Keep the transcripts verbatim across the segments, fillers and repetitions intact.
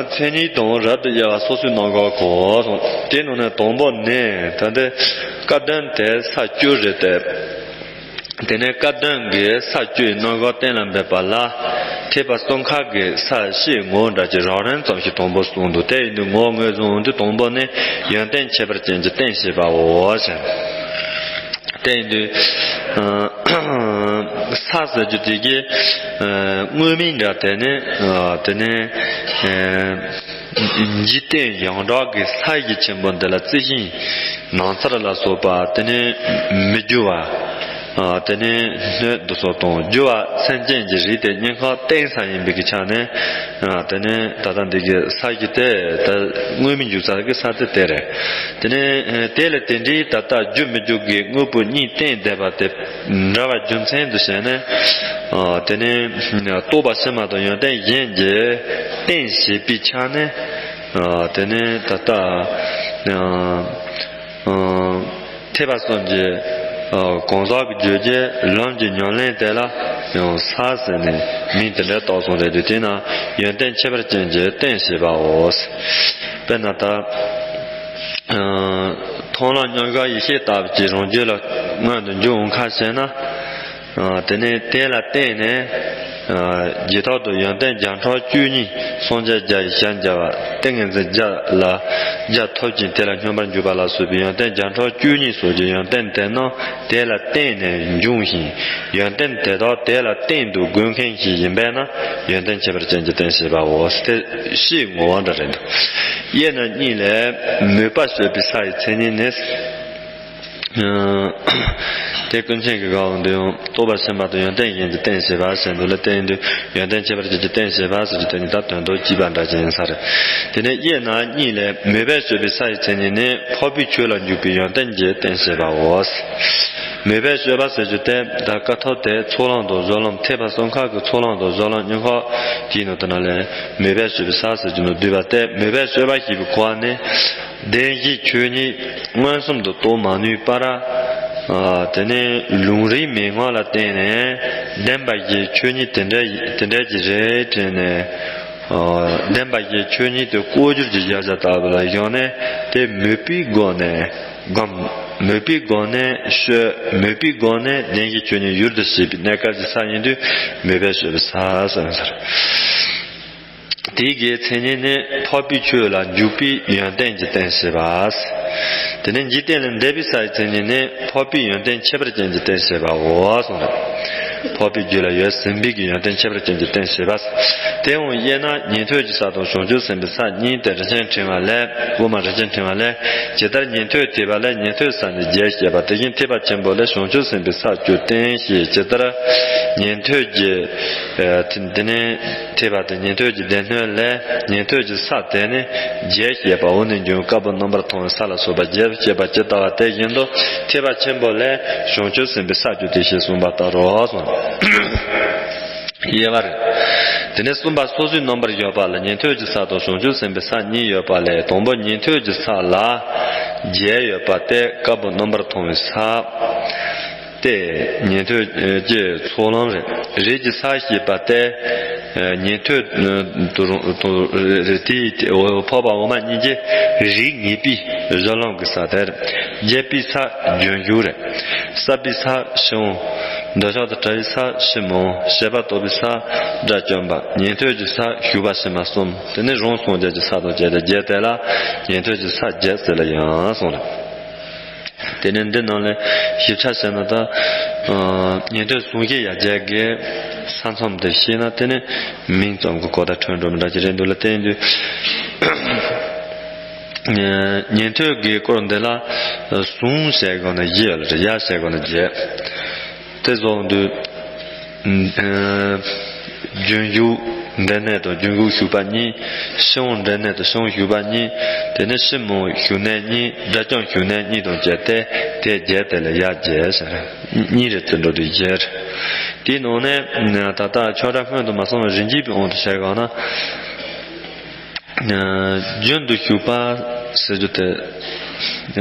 མཚན་ཉིད་དང་རབ་ཏུ་དབྱེ་བ་སོ་སོའི་རྣམ་གཞག་གོ། དེ་ནང་ནས་དང་པོ་ནི་ད་ལྟའི་སྐབས་དོན་དེ་ས་བཅུ་རེད་དེ། དེ་ནས་སྐབས་དོན་གྱི་ས་བཅུའི་རྣམ་གཞག་གཏན་ལ་འབེབས་པ་ལ། ཐེག་པ་གསུམ་ཀ་གི་ས་བཞིའི་ངོ་བོ་འདྲ་གྱི་རང་རང་ཙམ་ཞིག་དང་པོ་གསུངས་འདུག་དེ་ཡིན་དུས་ངོ་བོ་ངོས་བཟུང་དུས་དང་པོ་ནི་ཡོན་ཏན་ཁྱད་པར་ཅན་གྱི་རྟེན་བྱེད་པའོ་ཞེས། དེ་ཡིན་དུས། ས་ཟེར་རྒྱུ་དེ་གི་དངོས་མིང་འདྲ་དེ་ནི་དེ་ནི་འཇིག་རྟེན་ཡོངས་གྲགས་ཀྱི་ས་གཞི་ཆེན་པོ་འདི་ལ་རྩི་ཤིང་ནགས་ཚལ་ལ་སོགས་པ་དེ་ནི་མི་རྒྱུ་བ། དེ་ནི་སྣོད་དུ་སོགས་དང་རྒྱུ་བ་མཚན་ཅན་གྱི་རིགས་དེ་གཉིས་ཀ་རྟེན་ས་ཡིན་པའི་གི་ཆ་ནས། དེ་ནས་ད་ལྟ་འདི་གི་ས་གཞི་དེ་ད་དངོས་མིང་འཇུག་ས་གི་ས་དེ་དེ་རེད། དེ་ནས་དེ་ལ་དེ་འདྲའི་ད་ལྟ་རྒྱུ་མི་རྒྱུ་གི་དངོས་པོ་གཉིས་བརྟེན་བསྡད་པ་དེ་འདྲ་བ་རྒྱུ་མཚན་དུ་བྱས་ནས། དེ་ནས་རྟོག་པ་ཕྱི་མ་དང་ཡོན་ཏན་གཞན་གྱི་རྟེན་བྱེད་པའི་ཆ་ནས། དེ་ནས་ད་ལྟ། ཐེག་པ་གསུམ་གྱི་གང་ཟག་གི་རྒྱུད་ཀྱི་ལམ་གྱི་ཉམས་ལེན་དེ་ལ་ཡང་ས་ཟེར་ནས་མིང་དེ་འདྲ་བཏགས་སོང་རེད་དེ། དེས་ན་ཡོན་ཏན་ཁྱད་པར་ཅན་གྱི་རྟེན་བྱེད་པའོ། དཔེར་ན་ད་མཐོང་ལམ་མཉམ་གཞག་ཡེ་ཤེས་ལྟ་བུ་གྱི་རང་རྒྱུད་ལ་མངོན་དུ་འགྱུར་འོང་ཁ་ཤས་ན། དེ་ནས་དེ་ལ་བརྟེན་ནས། རྗེས་ཐོག་ཏུ་ཡོན་ཏན་བརྒྱ་ཕྲག་བཅུ་གཉིས་སངས་རྒྱས་བརྒྱ་ཡི་ཞལ་མཇལ་བ་ཏིང་ངེ་འཛིན་བརྒྱ་ལ་བརྒྱ་ཐོབ་ཅིང་དེ་ལ་སྙོམས་པར་འཇུག་པ་ལ་སོགས་པའི་ཡོན་ཏན་བརྒྱ་ཕྲག་བཅུ་གཉིས་སོགས་ཀྱི་ཡོན་ཏན་དེ་རྣམས་དེ་ལ་བརྟེན་ནས་འབྱུང་ཞིང་། ཡོན་ཏན་དེ་དག་དེ་ལ་བརྟེན་དུ་དགོས་མཁན་ཞིག་ཡིན་པས་ན་ཡོན་ཏན་ཁྱད་པར་ཅན་གྱི་རྟེན་བྱེད་པའོ། དེ་ཕྱིའི་ངོ་བོ་འདྲ་རེད་འདུག་དབྱེ་ན་གཉིས་ལས། མོས་པ་བྱེད་པའི་ས་ཡི་མཚན་ཉིད་ནི། དེ་ཀུན་མཁྱེན་གྱི་དགའ་བ་འདོད་ཡོན་རྟོགས་པ་ཆེན་པོ་དང་ཡོན་ཏན་གཞན་གྱི་རྟེན་བྱེད་པ་ཟེར་འདུག་ལ། དེ་ཡིན་དུས་ཡོན་ཏན་ཁྱད་པར་ཅན་གྱི་རྟེན་བྱེད་པ་ཟེར་རྒྱུ་དེ་ནི་ད་དོན་དུ་སྐྱེས་པ་འདྲ་ཅན་ཡིན་ས་རེད། དེ་ནས་དབྱེ་ན་གཉིས་ལས། མོས་པས་བྱས་པའི་ས་ཡི་མཚན་ཉིད་ནི་འཕགས་པའི་ཆོས་ལ་འཇུག་པའི་ཡོན་ཏན་གྱི་རྟེན་བྱེད་པའོ། མོས་པས་བྱས་པ་ཟེར་རྒྱུ་དེ་ད་དཀའ་ཐུབ་དེ་ཚོགས་ལམ་དང་སྦྱོར་ལམ་ཐེག་པ་གསུམ་ཀ་གི་ཚོགས་ལམ་དང་སྦྱོར་ལམ་གཉིས་ཀ་དེའི་ནང་དུ་ན་ལས་མོས་པས་བྱས་པའི་ས་ཟེར་རྒྱུ་ནི་བསྡུས་པ་སྟེ། མོས་པས་བྱས་པ་ཞེས་པའི་གོ་བ་ནི། བདེན་བཞིའི་ཆོས་ཉིད་མངོན་སུམ་དུ་རྟོགས་མ་ནུས་པར། དེ་ནས་ལུང་རིགས་མན་ངག་ལ་བརྟེན་ནས་བདེན་པ་བཞིའི་ཆོས་ཉིད་དེ་འདྲ་དེ་འདྲ་ཅིག་རེད་དྲན་ནས། བདེན་པ་བཞིའི་ཆོས་ཉིད་དེ་ལྐོག་གྱུར་གྱི་གཞལ་བྱ་ལྟ་བུ་ལ་བཞག་ནས་དེ་མོས་པའི་སྒོ་ནས་སྒོམ། མོས་པའི་སྒོ་ནས་ཤོད། མོས་པའི་སྒོ་ནས་བདེན་བཞིའི་ཆོས་ཉིད་ཡུལ་དུ་བྱེད་པའི་གནས་སྐབས་ཀྱི་ས་ཡིན་དུས་མོས་པས་བྱས་པའི་ས་ཟེར་བ་ཟེར། དེའི་གི་མཚན་ཉིད་ནི་འཕགས་པའི་ཆོས་ལ་འཇུག་པའི་ཡོན་ཏན་གྱི་རྟེན་བྱེད་པ། དེ་ནས་འཇིག་རྟེན་ལས་འདས་པའི་ས་ཡི་མཚན་ཉིད་ནི་འཕགས་པའི་ཡོན་ཏན་ཁྱད་པར་ཅན་གྱི་རྟེན་བྱེད་པའོ་གསུངས་རེད། འཕགས་པའི་རྒྱུད་ལ་ཡོད་ཟིན་པའི་གི་ཡོན་ཏན་ཁྱད་པར་ཅན་གྱི་རྟེན་བྱེད་པ། དེ་འོང་དབྱེ་ན་ཉན་ཐོས་ཀྱི་ས་དང་བྱང་ཆུབ་སེམས་དཔའི་ས་གཉིས་ཏེ། རིན་ཆེན་ཕྲེང་བ་ལས། དབུ་མ་རིན་ཆེན་ཕྲེང་བ་ལས། ཇི་ལྟར་ཉན་ཐོས་ཐེག་པ་ལས་ཉན་ཐོས་ས་ནི་བརྒྱད་བཤད་པ་དེ་བཞིན་ཐེག་པ་ཆེན་པོ་ལས་བྱང་ཆུབ་སེམས་དཔའི་ས་བཅུ་བསྟན་ཞེས། ཇི་ལྟར་ཉན་ཐོས་ཀྱི་དེ་ནས། ཐེག་པ་སྟེ་ཉན་ཐོས་ཀྱི་སྡེ་སྣོད་ལས་ཉན་ཐོས་ཀྱི་ས་དེ་ནི་བརྒྱད་བཤད་པ། འོ་ན་འབྱུང་བའི་བཀའ་པོད་རྣམ་པར་ཐོར་བའི་ས་ལ་སོགས་པ་བརྒྱད་བཤད་པ་ཇི་ལྟ་བ་དེ་བཞིན་དུ་ཐེག་པ་ཆེན་པོ་ལས་བྱང་ཆུབ་སེམས་དཔའི་ས་བཅུ་སྟེ་ཞེས་གསུངས་པ་ལྟར་རོ་གསུངས། དབྱེ་བ་རེད། དེ་ནས་གསུམ་པ་སོ་སོའི་རྣམ་པར་ཡོད་པ་ལ་ཉན་ཐོས་ཀྱི་ས་དང་བྱང་ཆུབ་སེམས་དཔའི་ས་གཉིས་ཡོད་པ་ལས། དང་པོ་ཉན་ཐོས་ཀྱི་ས་ལ་བརྒྱད་ཡོད་པ་སྟེ་བཀའ་པོད་རྣམ་པར་ཐོར་བའི་ས། སྟེ། ཉན་ཐོས་ཀྱི་ཚོགས་ལམ་རེད། རིགས་ཀྱི་ས་ཞེས་པ་སྟེ། ཉན་ཐོས་དུ་རུང་དུ་རེད་དེ། འཕགས་པ་འོག་མ་གཉིས་ཀྱི་རིགས་ངེས་པའི་གཞི་ལམ་གྱི་ས་དེར། བརྒྱད་པའི་ས་རྒྱུན་ཞུགས་རེད། ཟབ་པའི་ས་ཕྱིར་འོང་། འདོད་ཆགས་དང་བྲལ་བའི་ས་ཕྱི་མ་འོང་། བྱེད་པ་རྟོགས་པའི་ས་དགྲ་བཅོམ་པ། ཉན་ཐོས་ཀྱི་ས་ཞུགས་པ་ཕྱི་མ་གསུམ། དེ་ནས་རང་སངས་རྒྱས་ཀྱི་ས་དང་བཅས་ཏེ་བརྒྱད་དེ་ལ་ཉན་ཐོས་ཀྱི་ས་བརྒྱད་ཟེར་ལ་ཡང་གསུངས་རེད། དེ་ནས་འདི་ནང་ལས་ཞིབ་ཆ་བཤད་ན་ད། ཉན་ཐོས་ཟུང་བཞི་ཡ་བརྒྱད་ཀྱི་ས་མཚམས་དེ་ཤེས་ན་དེ་ནི་མིང་ཙམ་གྱི་གོ་བརྡ་འཕྲོད་འགྲོ་མི་འདྲ་ཅིག་རེད་འདུག་ལ། དེ་ཡིན་དུས་ཉན་ཐོས་ཀྱི་སྐོར་འདི་ལ་ཟུང་ཞེས་གོ་ན་བཞི་ཡོད་ལ། ཡ་ཞེས་གོ་ན་བརྒྱད། དེ་བཟོ་འདུག་རྒྱུན་ཞུགས་འབྲས་གནས་དང་རྒྱུན་ཞུགས་ཞུགས་པ་གཉིས། ཕྱིར་འོང་འབྲས་གནས་དང་ཕྱིར་འོང་ཞུགས་པ་གཉིས། དེ་ནས་ཕྱི་མ་འོང་ཞུགས་གནས་གཉིས། དགྲ་བཅོམ་ཞུགས་གནས་གཉིས་དང་བཅས་ཏེ་དེ་བརྒྱད་དེ་ལ་ཡ་བརྒྱད་ཟེར། གཉིས་རེ་བརྩི་འགྲོ་དུས་བརྒྱད་རེད། དེའི་ནང་ནས་ད་ལྟ་ཆོས་སྒྲ་སྔོན་དུ་མ་སོང་བའི་རིམ་གྱིས་པའི་དབང་དུ་བྱས་གོང་ན། རྒྱུན་དུ་ཞུགས་པ་ཟེར་རྒྱུ་དེ།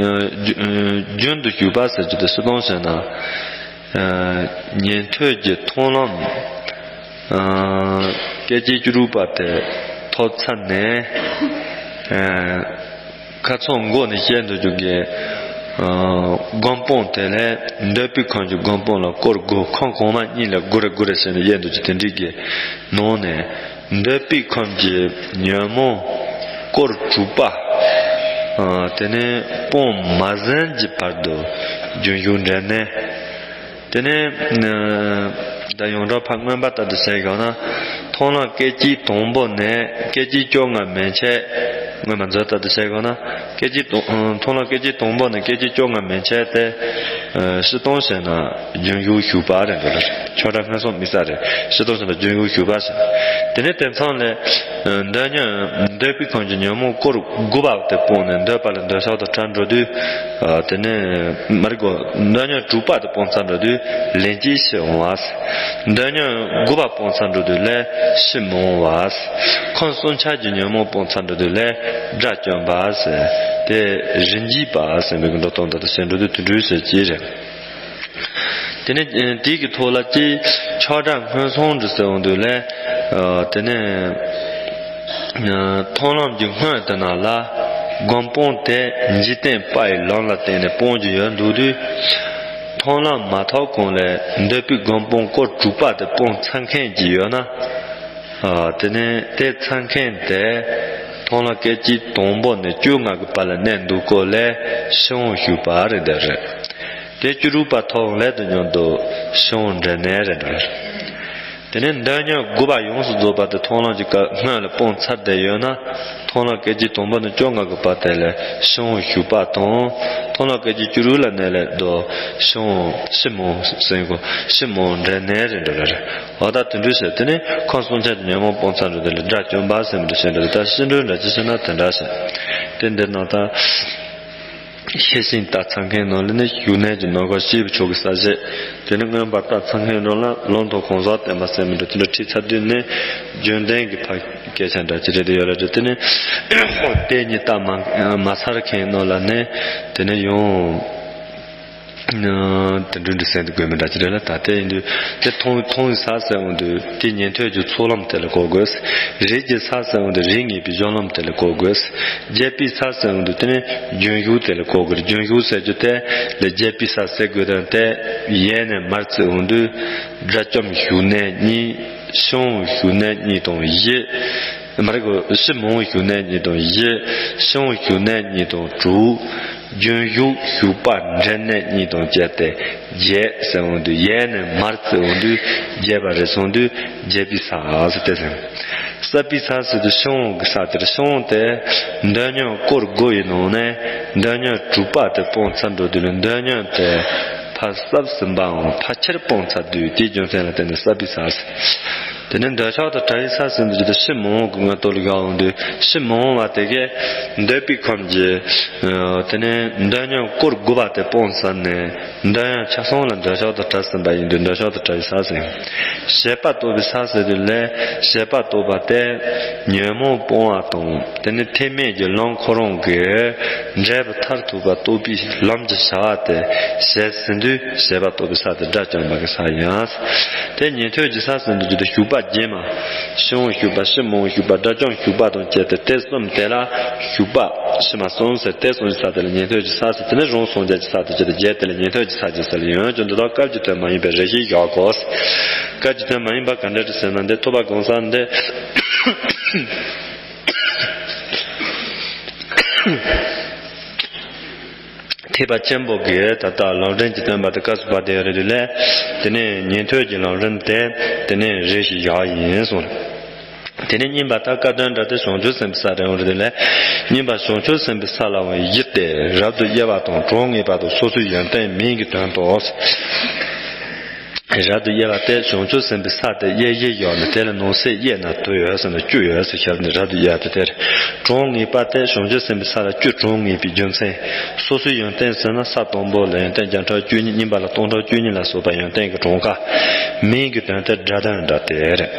རྒྱུན་དུ་ཞུགས་པ་ཟེར་རྒྱུ་དེ་སུ་དང་ཟེར་ན། ཉན་ཐོས་ཀྱི་མཐོང་ལམ། སྐད་ཅིག་བཅུ་དྲུག་པ་དེ། ཐོབ་ཚར་ནས། ཨ། ཁ་སང་མགོ་ནས་བཤད་འདུག་རྒྱུ་གི། ཨ། སྒོམ་སྤང་དེ་ལས་འདོད་པའི་ཁམས་ཀྱི་སྒོམ་སྤང་ལ་སྐོར་དགུ། ཁམས་གོང་མ་གཉིས་ལ་དགུ་རེ་དགུ་རེ་བྱས་ནས་བཤད་འདུག་རྒྱུ་དེ་འདྲའི་གི་ནང་ནས། འདོད་པའི་ཁམས་ཀྱི་ཉོན་མོངས་སྐོར་དྲུག་པ། ཨ། དེ་ནས་སྤང་མ་ཟིན་གྱི་བར་དུ་རྒྱུན་ཞུགས་འབྲས་གནས། དེ་ནས། ཨ། ད་ཡོངས་གྲགས་ཕར་མངོན་པ་ལྟར་དུ་བཤད་དགོས་ན། མཐོང་ལམ་སྐད་ཅིག་དང་པོ་ནས་སྐད་ཅིག་བཅོ་ལྔ་མན་ཆད། མངོན་པ་མཛོད་ལྟར་དུ་བཤད་དགོས་ན། སྐད་ཅིག་དང་། མཐོང་ལམ་སྐད་ཅིག་དང་པོ་ནས་སྐད་ཅིག་བཅོ་ལྔ་མན་ཆད་དེ། ཨ། སྤྱིར་བཏང་བྱས་ན་རྒྱུན་ཞུགས་ཞུགས་པ་རེད་འདུག་ལ། ཆོས་སྒྲ་སྔོན་སོང་དམིགས་བསལ་རེད། སྤྱིར་བཏང་བྱས་ན་རྒྱུན་ཞུགས་ཞུགས་པ་ཞིག། དེ་ནས་དེ་མཚམས་ལས། ཨ། འདོད་ཉོན། འདོད་པའི་ཁམས་ཀྱི་ཉོན་མོངས་སྐོར་དགུ་པ་དེ་སྤངས་ནས་འདོད་པ་ལས་འདོད་ཆགས་དང་བྲལ་འགྲོ་དུས། ཨ། དེ་ནས་མར་གོ་འདོད་ཉོན་དྲུག་པ་དེ་སྤངས་ཚར་འགྲོ་དུས་ལན་གཅིག་ཕྱིར་འོང་བ། འདོད་ཉོན་དགུ་པ་སྤངས་ཚར་འགྲོ་དུས་ལན་ཕྱིར་མི་འོང་བ། ཁམས་གསུམ་ཆར་གྱི་ཉོན་མོངས་སྤངས་ཚར་འགྲོ་དུས་ལན་དགྲ་བཅོམ་པ་ཟེར། དེ་རིམ་གྱིས་པ་ཟེར་བའི་འགྲོ་སྟངས་དེ་བྱེད་འགྲོ་དུས་དེ་འདྲ་ཟེར་གྱི་རེད། དེ་ནས། ཨ། དེའི་གི་ཐོག་ལ་ཅིག་ཆོས་སྒྲ་སྔོན་སོང་འདྲ་ཟེར་འོང་དུས་ལས། ཨ། དེ་ནས། ཨ། མཐོང་ལམ་གྱི་སྔོན་དེ་ན་ལ་སྒོམ་སྤང་དེ་འཇིག་རྟེན་པ་ཡི་ལམ་ལ་བརྟེན་ནས་སྤང་རྒྱུ་ཡོད་འདུག་དུས། མཐོང་ལམ་མ་ཐོབ་གོང་ལས་འདོད་པའི་སྒོམ་སྤང་སྐོར་དྲུག་པ་དེ་སྤངས་ཚར་མཁན་ཅིག་ཡོད་ན། ཨ། དེ་ནས་དེ་ཚར་མཁན་དེ་མཐོང་ལམ་སྐད་ཅིག་དང་པོ་ནས་བཅོ་ལྔ་གི་བར་ལ་གནས་འདུག་གོ་ལས་ཕྱིར་འོང་ཞུགས་པ་རེད་འདོད་རེད། དེ་བཅུ་དྲུག་པ་ཐོབ་ལས་དང་མཉམ་དུ་ཕྱིར་འོང་འབྲས་གནས་རེད་འདོད་རེད། དེ་ནས་འདོད་ཉོན་དགུ་པ་ཡོངས་སུ་རྫོགས་པ་དེ་མཐོང་ལམ་གྱི་སྐབས་སྔོན་ལ་སྤངས་ཚར་བསྡད་ཡོད་ན། མཐོང་ལམ་སྐད་ཅིག་དང་པོ་ནས་བཅོ་ལྔ་གི་བར་དེ་ལ་ཕྱིར་འོང་ཞུགས་པ་དང་། མཐོང་ལམ་སྐད་ཅིག་བཅུ་དྲུག་ལ་གནས་ལས་དོ་ཕྱིར་འོང་ཕྱིར་མི་འོང་ཟེར་གོ། ཕྱིར་མི་འོང་འབྲས་གནས་རེད་འདོད་རེད། འོ་ད་དེ་འདྲ་ཟེར། དེ་ནས་ཁམས་གསུམ་ཆར་གྱི་ཉོན་མོངས་སྤངས་ཚར་འགྲོ་དུས་ལ་དགྲ་བཅོམ་པ་ཟེར་མི་འདྲ་བཤད་འདྲ། ད་ཤེས་འགྲོ་འདྲ་ཅི་ཟེར་ན་དེ་འདྲ་ཟེར། དེ་འདིར་ན་ད་ཤེས་བཞིན་ལྟ་ཚར་མཁན་ནང་ལ་ནི་ཞུགས་གནས་ཀྱི་ནང་གོ་ཤེས་པའི་ཕྱོགས་ཀྱི་ས་བཅད། དེ་ནི་མངོན་པར་ལྟ་ཚར་མཁན་ནང་ལ་ལུང་དང་གང་ཟག་བསྟན་པ་ཟེར་མི་འདྲ་དེ་འདྲ་ཁྲིད་ཚར་དུས་ནི་རྒྱུན་ལྡན་གྱི་ཕ་སྐད་ཆ་འདྲ་ཅི་རེད་དེ་ཡོད་རེད་དེ། དེ་ནི་དེ་གཉིས་ལྟ་མ་མ་ཚར་མཁན་ནང་ལ་ནི་དེ་ནི་ཡང་། དེ་འདྲ་འདྲ་ཟེར་དུས་དགོས་མི་འདྲ་ཅི་རེད་ལ། ད་ལྟའི་ཡིན་དུས་དེ་མཐོང་མཐོང་བའི་ས་ཟེར་འོང་དུས་དེ་ཉན་ཐོས་ཀྱི་ཚོགས་ལམ་དེ་ལ་གོ་དགོས། རིག་གི་ས་ཟེར་འོང་དུས་རིགས་ངེས་པའི་སྦྱོར་ལམ་དེ་ལ་གོ་དགོས། རྒྱས་པའི་ས་ཟེར་འོང་དུས་དེ་ནི་རྒྱུན་ཞུགས་དེ་ལ་གོ་དགོས། རྒྱུན་ཞུགས་ཟེར་རྒྱུ་དེ་ལ་རྒྱས་པའི་ས་ཟེར་དགོས་དོན་དེ་ཡས་ནས་མར་བརྩི་འོང་དུས་དགྲ་བཅོམ་ཞུགས་གནས་གཉིས། ཕྱིར་འོང་ཞུགས་གནས་གཉིས་དང་བཞི། མ་རེད་གོ། ཕྱིར་མི་འོང་ཞུགས་གནས་གཉིས་དང་བཞི། ཕྱིར་འོང་ཞུགས་གནས་གཉིས་དང་དྲུག། རྒྱུན་ཞུགས་ཞུགས་པ་འབྲས་གནས་གཉིས་དང་བཅས་ཏེ་བརྒྱད་ཟེར་འོང་དུས་ཡས་ནས་མར་བརྩི་འོང་དུས་བརྒྱད་པ་རེད་སོང་དུས་རྒྱས་པའི་ས་ཟེར་ཏེ་ཟེར། ཟབ་པའི་ས་ཟེར་དུས་ཕྱིར་འོང་གི་ས་དེར། ཕྱིར་འོང་དེ་འདོད་ཉོན་སྐོར་དགུ་ཡི་ནང་ནས་འདོད་ཉོན་དྲུག་པ་དེ་སྤངས་ཚར་འགྲོ་དུས་ལ་འདོད་ཉོན་དེ་ཕར་ཟབ་ཟིན་པའམ་ཕལ་ཆེར་སྤངས་ཚར་དུས་དེའི་རྒྱུ་མཚན་ལ་བརྟེན་ནས་ཟབ་པའི་ས་ཟེར། དེ་ནས་འདོད་ཆགས་དང་བྲལ་བའི་ས་ཟེར་དུས་ཕྱིར་མི་འོང་གི་ངོ་ཐོག་ལ་བཞག་འོང་དུས་ཕྱིར་མི་འོང་བ་དེ་གས་འདོད་པའི་ཁམས་ཀྱི། དེ་ནས་འདོད་ཉོན་སྐོར་དགུ་པ་དེ་སྤངས་ཚར་ནས་འདོད་ཡོན་ཆ་ཚང་ལ་འདོད་ཆགས་དང་བྲལ་ཟིན་པ་ཡིན་དུས་འདོད་ཆགས་དང་བྲལ་བའི་ས་ཟེར། བྱེད་པ་རྟོགས་པའི་ས་ཟེར་དུས་ལས་བྱེད་པ་རྟོགས་པ་དེ་ཉོན་མོངས་སྤོང་བ་དང་། དེ་ནི་ཐེག་དམན་གྱི་ལམ་ཁོ་རང་གི་འབྲས་བུ་མཐར་ཐུག་པ་རྟོགས་པའི་ལམ་གྱི་བྱ་བ་དེ་བྱས་ཟིན་དུས་བྱེད་པ་རྟོགས་པའི་ས་དེ་དགྲ་བཅོམ་པ་གི་ས་ཡིན། དེ་ཉན་ཐོས་ཀྱི་ས་ཟེར་དུས་ཀྱི་ཞུགས་པ་རྗེས་མ། ཕྱིར་འོང་ཞུགས་པ། ཕྱིར་མི་འོང་ཞུགས་པ། དགྲ་བཅོམ་ཞུགས་པ་དང་བཅས་ཏེ་དེ་གསུམ་དེ་ལ་ཞུགས་པ་ཕྱི་མ་གསུམ་ཟེར། དེ་གསུམ་གྱི་ས་དེ་ལ་ཉན་ཐོས་ཀྱི་ས་ཟེར། དེ་ནི་རང་སངས་རྒྱས་ཀྱི་ས་དེ་བཅས་ཏེ་བརྒྱད་དེ་ལ་ཉན་ཐོས་ཀྱི་ས་ཀྱི་ས་ལ་ཡོང་རྒྱུ་འདི་དག་སྐབས་ཀྱི་དོན་མ་ཡིན་པའི་རེ་ཞིག་བཞག་གོ། སྐབས་ཀྱི་དོན་མ་ཡིན་པ་ག་འདྲ་རེད་ཟེར་ན་འདི་ཐོབ་པ་གང་ཟག་འདི། ཐེག་པ་ཆེན་པོ་གི་ད་ལྟ་ལམ་རིམ་གྱི་སྟོན་པ་དེ་སྐབས་སུ་བབས་ཏེ་ཡོད་རེད་དུས་ལས། དེ་ནས་ཉན་ཐོས་ཀྱི་ལམ་རིམ་དེ་དེ་ནས་རེ་ཞིག་བཞག་ཡིན་གསུངས། དེ་ནས་གཉིས་པ་ད་སྐབས་དོན་འདྲ་སྟེ་བྱང་ཆུབ་སེམས་དཔའི་ས་རེད་འོང་རེད་དུས་ལས། གཉིས་པ་བྱང་ཆུབ་སེམས་དཔའི་ས་ལ་འོང་བའི་གཞི་དེ་རབ་ཏུ་དབྱེ་བ་དང་གྲངས་ངེས་པ་དང་སོ་སོའི་ཡོན་ཏན་མིང་གི་དོན་དུ། རབ་ཏུ་དབྱེ་བ་སྟེ་བྱང་ཆུབ་སེམས་དཔའི་ས་དེ་དབྱེ་གཞི་ཡོད་ནས་དེ་ལ་ནང་གསེས་དབྱེ་ན་དུ་ཡོད་ཟེར་ན་བཅུ་ཡོད་ཟེར་ཤར་ནས་རབ་ཏུ་དབྱེ་བ་དེ་དེར། གྲངས་ངེས་པ་སྟེ་བྱང་ཆུབ་སེམས་དཔའི་ས་ལ་བཅུ་གྲངས་ངེས་པའི་རྒྱུ་མཚན། སོ་སོའི་ཡོན་ཏན་ཟེར་ན་ས་དང་པོ་ལ་ཡོན་ཏན་བརྒྱ་ཕྲག་བཅུ་གཉིས། གཉིས་པ་ལ་སྟོང་ཕྲག་བཅུ་གཉིས་ལ་སོགས་པ་ཡོན་ཏན་གྱི་གྲངས་ཀ། མིང་གི་དོན་དེ་སྒྲ་དོན་འདྲ་སྟེ་རེད།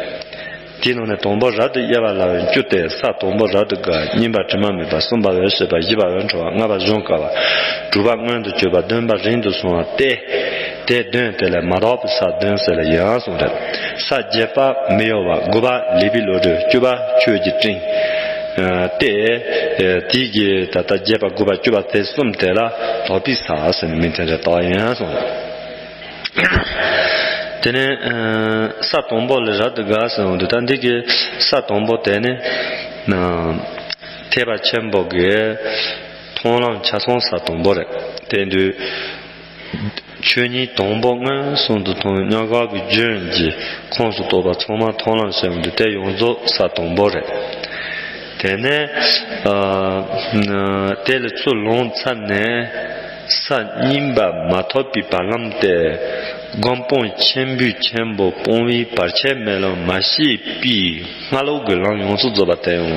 དེའི་ནང་ནས་དང་པོ་རབ་ཏུ་དབྱེ་བ་ལ་བའི་བཅུ་སྟེ། ས་དང་པོ་རབ་ཏུ་དགའ། གཉིས་པ་དྲི་མ་མེད་པ། གསུམ་པ་འོད་གསལ་བ། བཞི་པ་འོད་འཕྲོ་བ། ལྔ་པ་གཞུང་བསྐལ་བ། དྲུག་པ་མངོན་དུ་གྱུར་པ། བདུན་པ་རིང་དུ་སོང་བ་སྟེ། དེ་བདུན་དེ་ལ་མ་དག་པའི་ས་བདུན་ཟེར་ལ་ཡང་གསུངས་རེད། ས་བརྒྱད་པ་མི་གཡོ་བ། དགུ་པ་ལེགས་པའི་བློ་གྲོས། བཅུ་པ་ཆོས་ཀྱི་སྤྲིན། ཨ། དེ་ཨ་དེ་གི་ད་ལྟ་བརྒྱད་པ་དགུ་པ་བཅུ་པ་དེ་གསུམ་དེ་ལ་དག་པའི་ས་ཟེར་ནས་མིང་དེ་འདྲ་བཏགས་ཡིན་གསུངས་རེད། དེ་ནས་ཨ་ས་དང་པོ་ལ་རབ་ཏུ་དགའ་ཟེར་འོང་དུས། ད་འདི་གི་ས་དང་པོ་དེ་ནི་ཨ་ཐེག་པ་ཆེན་པོ་གི་མཐོང་ལམ་ཆ་ཚང་ས་དང་པོ་རེད། དེ་དུས་ཆོས་ཉིད་དང་པོ་མངོན་སུམ་དུ་མཐོང་བའི་མྱང་འདས་ཀྱི་རྒྱུན་གྱི་ཁོངས་སུ་གཏོགས་པ་ཚང་མ་མཐོང་ལམ་ཟེར་འོང་དུས། དེ་ཡོངས་རྫོགས་ས་དང་པོ་རེད། དེ་ནས་ཨ་དེ་ལ་ཚུར་ལངས་ཚར་ནས་ས་གཉིས་པ་མ་ཐོབ་པའི་བར་ལམ་སྟེ། སྒོམ་སྤང་ཆེན་པོའི་ཆེན་པོ་སྤོང་བའི་བར་ཆད་མེད་ལམ་མ་ཤེས་པའི་སྔ་ལོགས་ཀྱི་ལམ་ཡོངས་སུ་རྫོགས་པ་དེ་ཡང་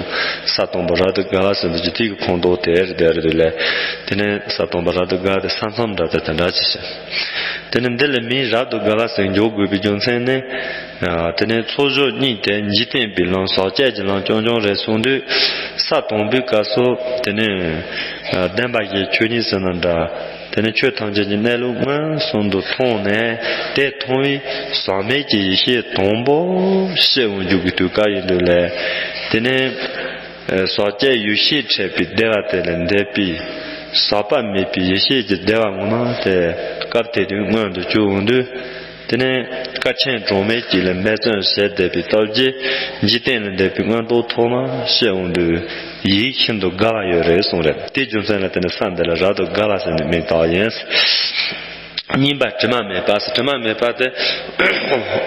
ས་དང་པོ་རབ་ཏུ་དགའ་བ་ཟེར་འདུག་ཅི། དེ་གི་ཁོངས་གཏོགས་དེ་རེད། དེ་རེད་དེ་ལས། དེ་ནས་ས་དང་པོ་རབ་ཏུ་དགའ་དེ་ས་མཚམས་འདྲ་དེ་དེ་འདྲ་ཅིག་བྱས། དེ་ནས་འདི་ལ་མིང་རབ་ཏུ་དགའ་བ་ཟེར་འཇོག་དགོས་པའི་རྒྱུ་མཚན་ནི། ཨ་དེ་ནས་ཚོགས་བཞི་གཉིས་དེ་འཇིག་རྟེན་པའི་ལམ་ཟག་བཅས་ཀྱི་ལམ་རྐྱང་རྐྱང་རེད་གསུངས་དུས། ས་དང་པོའི་སྐབས་སུ་དེ་ནས་ཨ་བདེན་པ་བཞིའི་ཆོས་ཉིད་ཟེར་ན་འདྲ། དེ་ནས་ཆོས་ཐམས་ཅད་ཀྱི་གནས་ལུགས་མངོན་སུམ་དུ་མཐོང་ནས། དེ་མཐོང་བས་ཟག་མེད་ཀྱི་ཡེ་ཤེས་དང་པོ་སྐྱེ་འོང་རྒྱུ་གི་དུས་སྐབས་ཡིན་དུས་ལས། དེ་ནས་ཨ་ཟག་བཅས་ཡེ་ཤེས་འཕྲད་པའི་བདེ་བ་དེ་ལས་འདས་པའི་ཟག་པ་མེད་པའི་ཡེ་ཤེས་ཀྱི་བདེ་བ་ངོ་མ་དེ་སྐབས་དེ་དུས་མངོན་དུ་གྱུར་འོང་དུས། དེ་ནས་དཀའ་ཆེན་གྲངས་མེད་ཅིག་ལ་འབད་བརྩོན་བྱས་བསྡད་པའི་སྟོབས་ཀྱིས་འཇིག་རྟེན་ལས་འདས་པའི་མངོན་རྟོགས་ཐོག་མར་སྐྱེ་འོང་དུས། ཡིད་ཤིན་ཏུ་དགའ་བ་ཡོད་རེད་གསུངས་རེད། དེའི་རྒྱུ་མཚན་ལ་བརྟེན་ནས་ས་འདི་ལ་རབ་ཏུ་དགའ་བ་ཟེར་ནས་མིང་བཏགས་ཡིན། གཉིས་པ་དྲི་མ་མེད་པ་ཟེར། དྲི་མ་མེད་པ་དེ་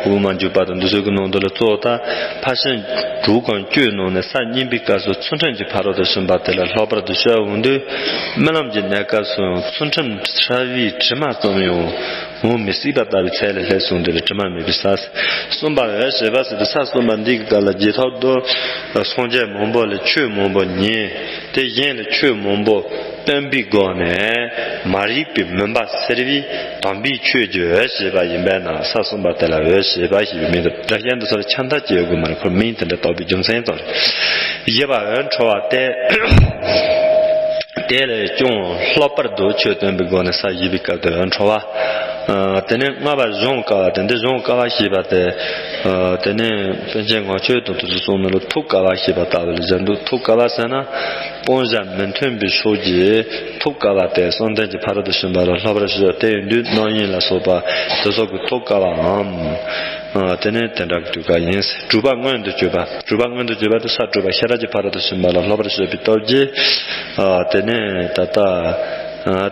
དབུ་མ་འཇུག་པ་དང་འདི་ཚོ་གི་ནང་དུ་ལ་གཙོ་བོ་ད་ཕར་ཕྱིན་དྲུག་གམ་བཅུའི་ནང་ནས་ས་གཉིས་པའི་སྐབས་སུ་ཚུལ་ཁྲིམས་ཀྱི་ཕ་རོལ་ཏུ་ཕྱིན་པ་དེ་ལ་ལྷག་པར་དུ་སྐྱེ་འོང་དུས། རྨི་ལམ་གྱི་གནས་སྐབས་སུ་ཡང་ཚུལ་ཁྲིམས་ཕྲ་བའི་དྲི་མ་ཙམ་ཡང་འོང་མི་སྲིད་པ་ལྟ་བུའི་ཚད་ལ་སླེབས་གསུངས་དུས་ལ་དྲི་མ་མེད་པའི་ས། གསུམ་པ་འོད་བྱེད་པ་ཟེར་དུས། ས་གསུམ་པ་འདི་གི་སྐབས་ལ་རྗེས་ཐོབ་ཏུ་སངས་རྒྱས་མང་པོ་ལས་ཆོས་མང་པོ་ཉན། དེ་གཞན་ལ་ཆོས་མང་པོ་སྟོན་པའི་སྒོ་ནས་མ་རིག་པའི་མུན་པ་སེལ་བའི་དམ་པའི་ཆོས་ཀྱི་འོད་བྱེད་པ་ཡིན་པས་ན། ས་གསུམ་པ་དེ་ལ་འོད་བྱེད་པ་ཞེས་པའི་མིང་དུ། སྒྲ་གཞན་དུ་སོགས་ལ་ཁྱབ་མཐའ་ཅི་ཡོད་དགོས་མ་རེད། ཁོ་མིང་དེ་འདྲ་བཏགས་པའི་རྒྱུ་མཚན་ཙམ་རེད། བཞི་པ་འོད་འཕྲོ་བ་སྟེ། དེ་ལས་ཀྱང་ལྷག་པར་དུ་ཆོས་སྟོན་པའི་སྒོ་ནས་ས་བཞི་པའི་སྐབས་དུ་འཕྲོ་བ། ཨ་དེ་ནས་ལྔ་པ་གཞོམ་དཀའ་བ་དེ། འདི་གཞོམ་དཀའ་བ་ཞེས་པ་དེ། ཨ་དེ་ནས་པཎ་ཆེན་ངག་ཆོས་དང་དེ་ཚོ་གསུངས་ནི་ལ་ཐུག་དཀའ་བ་ཞེས་པ་ལྟ་བུ་ལ་ཟེར་འདུག་ཐུག་དཀའ་བ་ཟེར་ན་སྤང་བྱ་མི་མཐུན་པའི་ཕྱོགས་ཀྱི་ཐུག་དཀའ་བ་སྟེ། བསམ་གཏན་གྱི་ཕ་རོལ་ཏུ་ཕྱིན་པ་ལ་ལྷག་པར་ཞུ་བ་དེ་ཡིན་དུས། རྣམ་གཡེང་ལ་སོགས་པ་དེ་ཚོ་གི་ཐུག་དཀའ་བའམ། ཨ་དེ་ནས་དེ་འདྲ་གི་དུས་སྐབས་ཡིན། དྲུག་པ་མངོན་དུ་གྱུར་པ། དྲུག་པ་མངོན་དུ་གྱུར་པ་དེ་ས་དྲུག་པ་ཤེས་རབ་ཀྱི་ཕ་རོལ་ཏུ་ཕྱིན་པ་ལ་ལྷག་པར་ཞུ་བའི་སྟོབས་ཀྱིས། ཨ་དེ་ནས་ད་ལྟ་ཨ་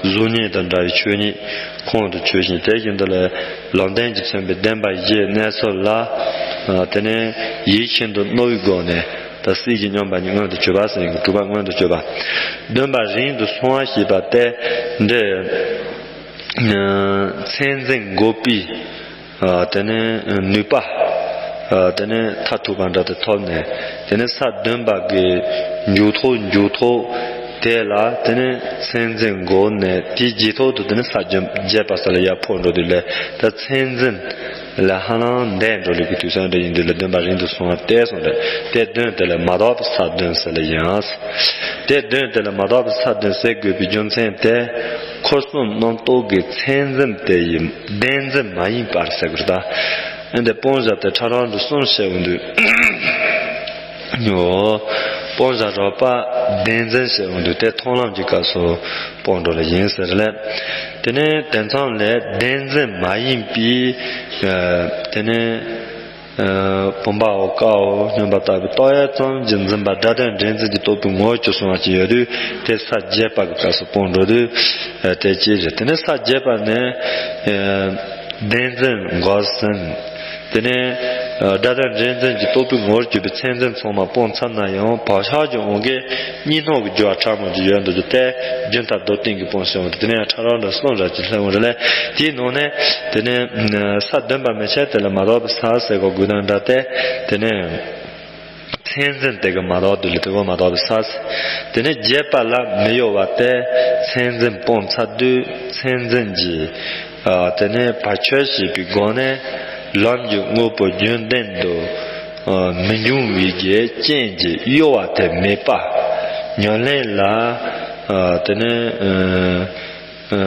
གཟུགས་བརྙན་དང་འདྲ་བའི་ཆོས་ཉིད་ཁོང་དུ་ཆུད་ཅིང་། དེ་བཞིན་དུ་ལ་ལམ་བདེན་གྱིས་མཚོན་པའི་བདེན་པ་བཞིའི་གནས་ཚུལ་ལ། ཨ་དེ་ནས་ཡིད་ཤིན་ཏུ་རྣོ་བའི་སྒོ་ནས་ད་སྲིད་ཞི་མཉམ་པ་ཉིད་མངོན་དུ་གྱུར་པ་ཟེར་ཡིན། དྲུག་པ་མངོན་དུ་གྱུར་པ། བདུན་པ་རིང་དུ་སོང་བ་ཞེས་པ་སྟེ། འདི་ཨ་མཚན་འཛིན་འགོག་པའི་ཨ་དེ་ནས་ནུས་པ། ཨ་དེ་ནས་མཐར་ཐུག་པ་འདྲ་དེ་ཐོབ་ནས། དེ་ནས་ས་བདུན་པ་གི་འཇུག་ཐོག་འཇུག་ཐོག་དེ་ལ་དེ་ནས་མཚན་འཛིན་འགོག་ནས། དེའི་རྗེས་ཐོག་ཏུ་དེ་ནས་ས་བརྒྱད་པ་ས་ལ་ཡར་འཕོ་འགྲོ་དུས་ལ། ད་མཚན་འཛིན་ལ་ཧ་ལམ་འདས་འགྲོ་ལུགས་ཀྱི་དུས་ཚོད་འདྲ་ཡིན་དུས་ལ། བདུན་པ་རིང་དུ་སོང་བ་སྟེ་གསུངས་ཏེ། དེ་བདུན་དེ་ལ་མ་དག་པའི་ས་བདུན་ཟེར་ལ་ཡང་། དེ་བདུན་དེ་ལ་མ་དག་པའི་ས་བདུན་ཟེར་དགོས་པའི་རྒྱུ་མཚན་དེ། འཁོར་གསུམ་རྣམ་རྟོག་གི་མཚན་འཛིན་དེ་ཡི་བདེན་འཛིན་མ་ཡིན་པར་ཟེར་དགོས་རེད་ད། ཨ་འདི་སྤོང་བྱ་དེ་ཕྲ་རགས་འདི་གསུམ་བཤད་འོང་དུས། ཨོ། སྤོང་བྱ་རོགས་པ་བདེན་འཛིན་བཤད་འོང་དུས། དེ་མཐོང་ལམ་གྱི་སྐབས་སུ་སྤོང་འགྲོ་ལ་ཡིན་ཟེར་ལས། དེ་ནས་དེ་མཚམས་ལས་བདེན་འཛིན་མ་ཡིན་པའི། ཨ་དེ་ནས་ཨ་བུམ་པའོ་ཀའོ་སྙོམས་པ་ལྟ་བུའི་རྟོག་ཡ་ཙམ་གྱིས་འཛིན་པ། སྒྲ་དོན་འདྲེས་འཛིན་གྱི་རྟོག་པའི་ངོ་བོ་ཅིག་སོང་བ་ཅིག་ཡོད་དུས། དེ་ས་བརྒྱད་པ་གི་སྐབས་སུ་སྤོང་འགྲོ་དུས། ཨ་དེ་ཅི་རེད། དེ་ནས་ས་བརྒྱད་པ་ནས་ཨ་བདེན་འཛིན་འགོག་ཟིན། དེ་ནས་ཨ་སྒྲ་དོན་འདྲེས་འཛིན་གྱི་རྟོག་པའི་ངོ་བོར་གྱུར་པའི་མཚན་འཛིན་ཚང་མ་སྤོང་ཚར་ན་ཡང་། བག་ཆགས་ཀྱི་དབང་གིས་གཉིས་སྣང་གི་རྒྱུ་བ་ཕྲ་མོ་ཅིག་ཡོད་འདུག་ཅིག་སྟེ། རྒྱུན་མཐའ་རྡོར་བསྟན་གྱིས་སྤོང་ཟེར་འོང་དུས། དེ་ནས་ཡང་ཕྲ་རགས་འདི་གསུམ་རགས་ཅིག་སླེབས་འོང་རེད་ལས། དེའི་ནང་ནས་དེ་ནས་ས་བདུན་པ་མན་ཆད་དེ་ལ་མ་དག་པའི་ས་ཟེར་གོ་དགོས་དོན་འདྲ་སྟེ། དེ་ནས་མཚན་འཛིན་དེ་གི་མ་དག་དུས་ལ་དེ་གོ་མ་དག་པའི་ས་ཟེར། དེ་ནས་བརྒྱད་པ་ལ་མི་གཡོ་བ་སྟེ། མཚན་འཛིན་སྤོང་ཚར་དུས་མཚན་འཛིན་གྱི་ཨ་དེ་ནས་བར་ཆད་བྱེད་པའི་སྒོ་ནས་ལམ་གྱི་དངོས་པོ་རྒྱུན་ལྡན་དུ་ཨ་མི་འབྱུང་བའི་གི་རྐྱེན་གྱིས་གཡོ་བ་དེ་མེད་པ། ཉམས་ལེན་ལ་ཨ་དེ་ནས་ཨ་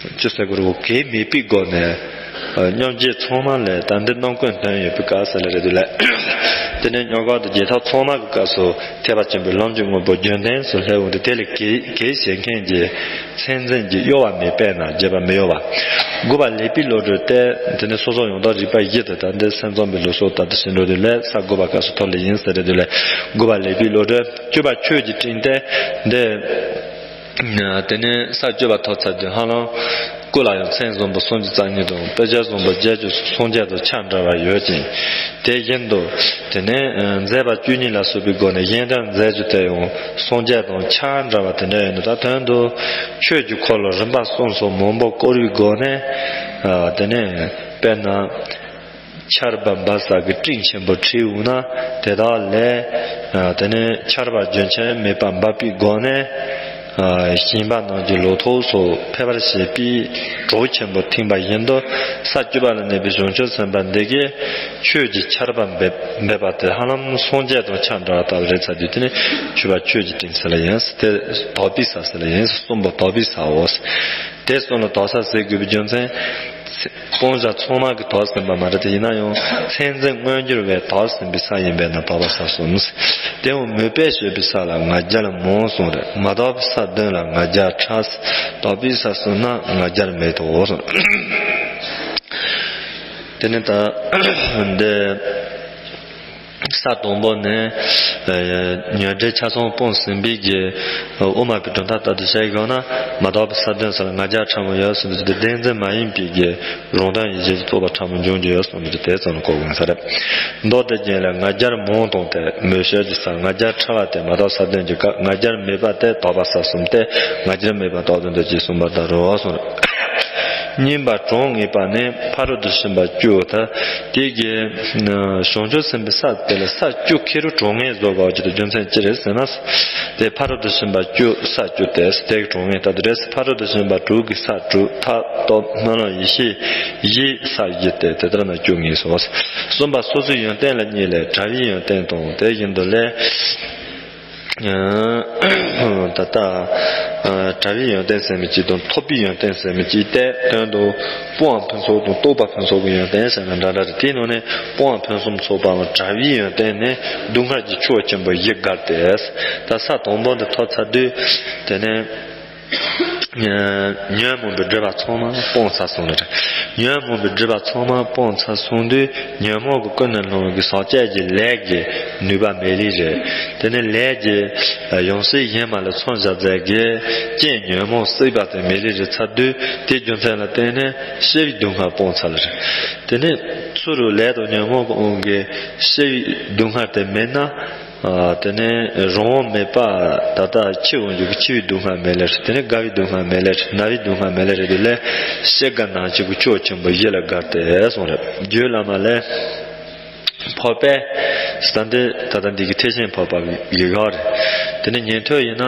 ཨ་ ཅི་ཟེར་དགོས་རེད། གེགས་མེད་པའི་སྒོ་ནས་སྙོམས་འཇུག་ཚང་མ་ལས་ད་འདི་རྣམ་ཀུན་དོན་ཡོད་པའི་སྐབས་སུ་ལ་རེད་འདུག་ལ། དེ་ནས་སྙོམས་འཇུག་དང་རྗེས་ཐོབ་ཚང་མ་གི་སྐབས་སུ་ཐེག་པ་ཆེན་པོའི་ལམ་གྱི་དངོས་པོ་རྒྱུན་ལྡན་སུ་སླེབས་འོང་དུས། དེ་ལ་གེགས་གེགས་བྱེད་མཁན་གྱི་མཚན་འཛིན་གྱི་གཡོ་བ་མེད་པས་ན་བརྗེད་པ་མི་གཡོ་བ། དགུ་པ་ལེགས་པའི་བློ་གྲོས་ཏེ། དེ་ནས་སོ་སོ་ཡང་དག་རིག་པ་བཞི་དང་། ད་འདི་སེམས་ཙམ་པའི་ལུགས་སྲོལ་ལྟར་དུ་བྱེད་འགྲོ་དུས་ལས་ས་དགུ་པ་སྐབས་སུ་ཐོབ་ལེ་ཡིན་ཟེར་རེད་འདུག་ལ། དགུ་པ་ལེགས་པའི་བློ་གྲོས། བཅུ་པ་ཆོས་ཀྱི་སྤྲིན་ཏེ། འདི་དེ་ནས་ས་བཅུ་པ་ཐོབ་ཚར་དུས་ཧ་ལམ་སྐུ་ལ་ཡང་མཚན་བཟང་པོ་སུམ་ཅུ་རྩ་གཉིས་དང་། དཔེ་བྱད་བཟང་པོ་བརྒྱད་ཅུ་སོ་བརྒྱད་དང་ཆ་འདྲ་བ་ཡོད་ཅིང་། དེ་བཞིན་དུ་དེ་ནས་མཛད་པ་བཅུ་གཉིས་ལ་སོགས་པའི་སྒོ་ནས་གཞན་དོན་མཛད་རྒྱུ་དེ་ཡང་སངས་རྒྱས་དང་ཆ་འདྲ་བ་དེ་འདྲ་ཡིན་ནོ། ད་དོན་དུ་ཆོས་ཀྱི་འཁོར་ལོ་རིམ་པ་གསུམ་སོགས་མང་པོ་བསྐོར་བའི་སྒོ་ནས། དེ་ནས་དཔེར་ན། ཆར་པ་འབབ་ས་གི་སྤྲིན་ཆེན་པོ་འཁྲིགས་འོང་ན། དེ་དག་ལས་དེ་ནས་ཆར་པ་རྒྱུན་ཆད་མེད་པར་འབབ་པའི་སྒོ་ནས། ཞིང་པ་རྣམས་ཀྱི་ལོ་ཐོག་སོགས་འཕེལ་བར་བྱེད་པའི་གྲོགས་ཆེན་པོ་ཐིམ་པ་བཞིན་དུ། ས་བཅུ་པ་ལ་གནས་པའི་བྱང་ཆུབ་སེམས་དཔའ་འདི་གིས་ཆོས་ཀྱི་ཆར་པ་འབེབས་འབེབས་པ་དེ་ཧ་ལམ་སངས་རྒྱས་དང་ཆ་འདྲ་བ་ལྟ་བུ་རེད་ཚར་དུས། དེ་ནས་བཅུ་པ་ཆོས་ཀྱི་སྤྲིན་ཟེར་ལ་ཡིན། དེ་དག་པའི་ས་ཟེར་ལ་ཡིན། གསུམ་པོ་དག་པའི་སའོ། དེ་གསུམ་ལ་དག་ས་ཟེར་དགོས་པའི་རྒྱུ་མཚན། སྤང་བྱ་ཚང་མ་གི་དག་ཟིན་པ་མ་རེད་དེ། ཡིན་ན་ཡང་མཚན་འཛིན་མངོན་གྱུར་བས་དག་ཟིན་པའི་ས་ཡིན་པས་ན་དག་པ་ས་གསུམ། དེ་ཡང་མོས་པས་སྤྱོད་པའི་ས་ལ་ང་རྒྱལ་མང་གསུངས་རེད། མ་དག་པའི་ས་བདུན་ལ་ང་རྒྱལ་ཕྲ། དག་པའི་ས་གསུམ་ན་ང་རྒྱལ་མེད་དོ་གསུངས། དེ་ནས་ད་འདི། ས་དང་པོ་ནས་ཉོན་སྒྲིབ་ཆ་ཚང་སྤངས་ཟིན་པའི་གི་དབུ་མ་པའི་གྲུབ་མཐའ་ལྟར་དུ་བཤད་དགོས་ན། མ་དག་པའི་ས་བདུན་ས་ལ་ང་རྒྱལ་ཕྲ་མོ་ཡོད་གསུངས་ཏེ། བདེན་འཛིན་མ་ཡིན་པའི་གི་རང་དོན་ཡིད་བྱེད་ཀྱི་རྟོག་པ་ཕྲ་མོ་འབྱུང་རྒྱུ་ཡོད་གསུངས་ཏེ། དེ་ཙམ་ལ་གོ་དགོས་ས་རེད། མདོ་སྡེ་རྒྱན་ལས་ང་རྒྱལ་མང་དང་སྟེ། མོས་སྤྱོད་ཀྱི་ས་ང་རྒྱལ་ཕྲ་བ་སྟེ། མ་དག་ས་བདུན་གྱི་སྐབས་ང་རྒྱལ་མེད་པ་སྟེ་དག་པ་ས་གསུམ་སྟེ། ང་རྒྱལ་མེད་པ་དག་བདུན་དུ་ཅེས་གསུངས་པ་ལྟར་རོ་གསུངས་རེད། གཉིས་པ་གྲངས་ངེས་པ་ནི་ཕ་རོལ་ཏུ་ཕྱིན་པ་བཅུ་ད། དེ་གི་བྱང་ཆུབ་སེམས་དཔའི་ས་དེ་ལ་ས་བཅུ་ཁེ་རུ་གྲངས་ངེས་བཟོ་དགོས་ཀྱི་རྒྱུ་མཚན་ཅི་རེད་ཟེར་ན། དེ་ཕ་རོལ་ཏུ་ཕྱིན་པ་བཅུ་ས་བཅུ་སྟེ། དེ་གི་གྲངས་ངེས་ལྟར་དུ་རེད། ཕ་རོལ་ཏུ་ཕྱིན་པ་དྲུག་གི་ས་དྲུག་མཐའ་སྟོབས་སྨོན་ལམ་ཡེ་ཤེས་བཞིའི་ས་བཞི་སྟེ། དེ་ལྟར་ན་བཅུ་ངེས་སོ། གསུམ་པ་སོ་སོའི་ཡོན་ཏན་ལ་གཉིས་ལས། བྲལ་བའི་ཡོན་ཏན་དང་། དེ་བཞིན་དུ་ལས། ད་ལྟ་བྲལ་བའི་ཡོན་ཏན་ཟེར་མི་གཅིག་དང་ཐོབ་པའི་ཡོན་ཏན་ཟེར་མི་གཅིག་སྟེ། དོན་དུ་སྤོང་བ་ཕུན་ཚོགས་དང་རྟོགས་པ་ཕུན་ཚོགས་ཀྱི་ཡོན་ཏན་ཟེར་ན་འདྲ་འདྲ་རེད། དེའི་ནང་ནས་སྤོང་བ་ཕུན་སུམ་ཚོགས་པའམ་བྲལ་བའི་ཡོན་ཏན་ནི་སྡུག་བསྔལ་གྱི་ཕྱོགས་ཆེན་པོ་བཞི་དགར་ཏེ། ད་ས་དང་པོ་འདི་ཐོབ་ཚར་དུས། དེ་ནས་ཉོན་མོངས་པའི་སྒྲིབ་པ་ཚང་མ་སྤངས་ཚར་སོང་ནི་རེད། ཉོན་མོངས་པའི་སྒྲིབ་པ་ཚང་མ་སྤངས་ཚར་སོང་དུས། ཉོན་མོངས་ཀྱི་ཀུན་ནས་སློང་བའི་ཟག་བཅས་ཀྱི་ལས་ཀྱི་ནུས་པ་མེད་ལེ་རེད། དེ་ནས་ལས་ཀྱི་ཡང་སྲིད་གཞན་མ་ལ་མཚོན་བྱ་མཛད་ཀྱི་རྐྱེན་ཉོན་མོངས་སྲེད་པ་དེ་མེད་ལེ་རེད་ཚར་དུས། དེའི་རྒྱུ་མཚན་ལ་བརྟེན་ནས་སྐྱེ་བའི་སྡུག་བསྔལ་སྤངས་ཚར་ལེ་རེད། དེ་ནས་ཚུ་རུ་ལས་དང་ཉོན་མོངས་ཀྱི་དབང་གིས་སྐྱེ་བའི་སྡུག་བསྔལ་དེ་མེད་ན། དེ་ནས་རང་དབང་མེད་པ་ད་ལྟ་འཆི་འོང་རྒྱུ་གི་འཆི་བའི་སྡུག་བསྔལ་མེད་ལེ་རེད། དེ་ནས་རྒ་བའི་སྡུག་བསྔལ་མེད་ལེ་རེད། ན་བའི་སྡུག་བསྔལ་མེད་ལེ་རེད། དེ་ལས་སྐྱེ་རྒ་ན་འཆི་གི་ཕྱོགས་ཆེན་པོ་བཞི་ལ་དགར་ཏེ་གསུངས་རེད། རྒྱུད་བླ་མ་ལས། འཕགས་པས་ད་འདི་ད་ལྟ་འདི་གི་ཐེག་ཆེན་འཕགས་པ་ཡི་གེ་རེད། དེ་ནས་ཉན་ཐོས་ཡིན་ན།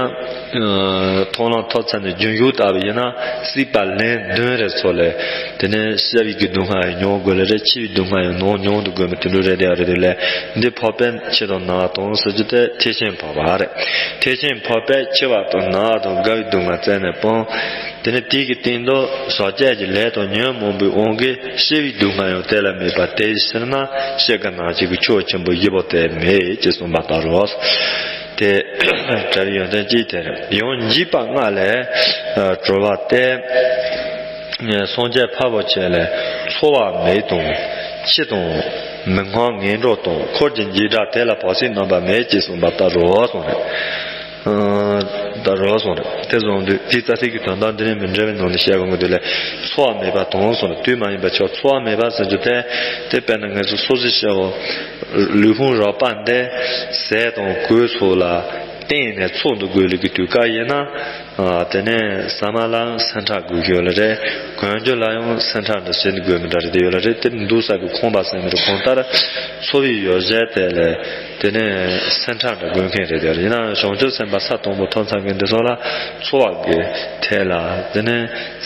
མཐོང་ལམ་ཐོབ་ཚར་ནས་རྒྱུན་ཞུགས་ལྟ་བུ་ཡིན་ན། སྲིད་པ་ལན་བདུན་རེ་ཚོ་ལས། དེ་ནས་སྐྱེ་བའི་གི་སྡུག་བསྔལ་ཡང་མྱོང་དགོས་ལེ་རེད། འཆི་བའི་སྡུག་བསྔལ་ཡང་ནམ་མྱོང་དུ་དགོས་མི་དེ་འདྲ་རེད། དེ་ཡང་རེད། དེ་ལས་འདི་འཕགས་པས་ཕྱི་དང་ནང་དང་ཟེར་རྒྱུ་དེ་ཐེག་ཆེན་འཕགས་པ་རེད། ཐེག་ཆེན་འཕགས་པས་འཆི་བ་དང་ན་བ་དང་རྒ་བའི་སྡུག་བསྔལ་རྩད་ནས་སྤངས། དེ་ནས་དེ་གི་སྟེང་དུ་ཟག་བཅས་ཀྱི་ལས་དང་ཉོན་མོངས་པའི་དབང་གིས་སྐྱེ་བའི་སྡུག་བསྔལ་ཡང་དེ་ལ་མེད་པ་དེ་ཕྱིར་ན་སྐྱེ་རྒ་ན་འཆི་གི་ཕྱོགས་ཆེན་པོ་བཞི་པོ་དེ་མེད་ཅེས་གསུངས་པ་ལྟར་རོ། དེ་བྲལ་བའི་ཡོན་ཏན་གཅིག་དེ་རེད། ཡང་འཇིགས་པ་ལྔ་ལས་གྲོལ་བ་སྟེ། སངས་རྒྱས་འཕགས་པ་ཆེ་ལས་ཚོར་བ་མེད་དང་། འཆི་དང་། མི་སྔོན་ངན་འགྲོ་དང་། འཁོར་གྱི་འཇིགས་སྐྲག་དེ་ལ་བར་སྲིད་རྣམ་པ་མེད་ཅེས་གསུངས་པ་ལྟར་རོ་གསུངས་རེད། ད་རོ་གསུངས་རེད། དེ་བཟུང་དུས་དེའི་རྩ་ཚིག་གི་དོན་དག་འདི་ནས་མི་འདྲ་བའི་ནང་ནས་བཤད་དགོས་ཀྱི་འདུག་ལས། ཚོར་བ་མེད་པ་དང་གསུངས་རེད། དུས་མ་ཡིན་པ་ཆོག་ཚོར་བ་མེད་པ་ཟེར་རྒྱུ་དེ། དེ་དཔེར་ན་ང་ཚོ་སོ་སོའི་བཤད་འོ། ལུས་ཕུང་རགས་པ་འདི་ཟས་དང་གོས་སོགས་ལ་བརྟེན་ནས་འཚོ་འདུག་དགོས་ལུགས་ཀྱི་དུས་སྐབས་ཡིན་ན། དེ་ནས་ཟ་མ་ལའང་སེམས་ཁྲལ་དགོས་ཀྱི་ཡོད་ལེ་རེད། གོན་རྒྱུ་ལ་ཡང་སེམས་ཁྲལ་འདྲ་བྱེད་དགོས་མི་འདྲ་རེད། དེ་ཡོད་ལེ་རེད། དེ་འདུག་ས་གི་ཁང་པ་ཟེར་མི་རེད། གང་ལྟར་འཚོ་བའི་ཡོ་བྱད་དེ་ལས་དེ་ནས་སེམས་ཁྲལ་འདྲ་དགོས་མཁན་རེད། དེ་ཡིན་ན་བྱང་ཆུབ་སེམས་དཔའ་ས་དང་པོ་ཐོབ་ཚར་མཁན་དེ་ཚོ་ལ་ཚོར་བ་གི་ཐད་ལ་དེ་ནས་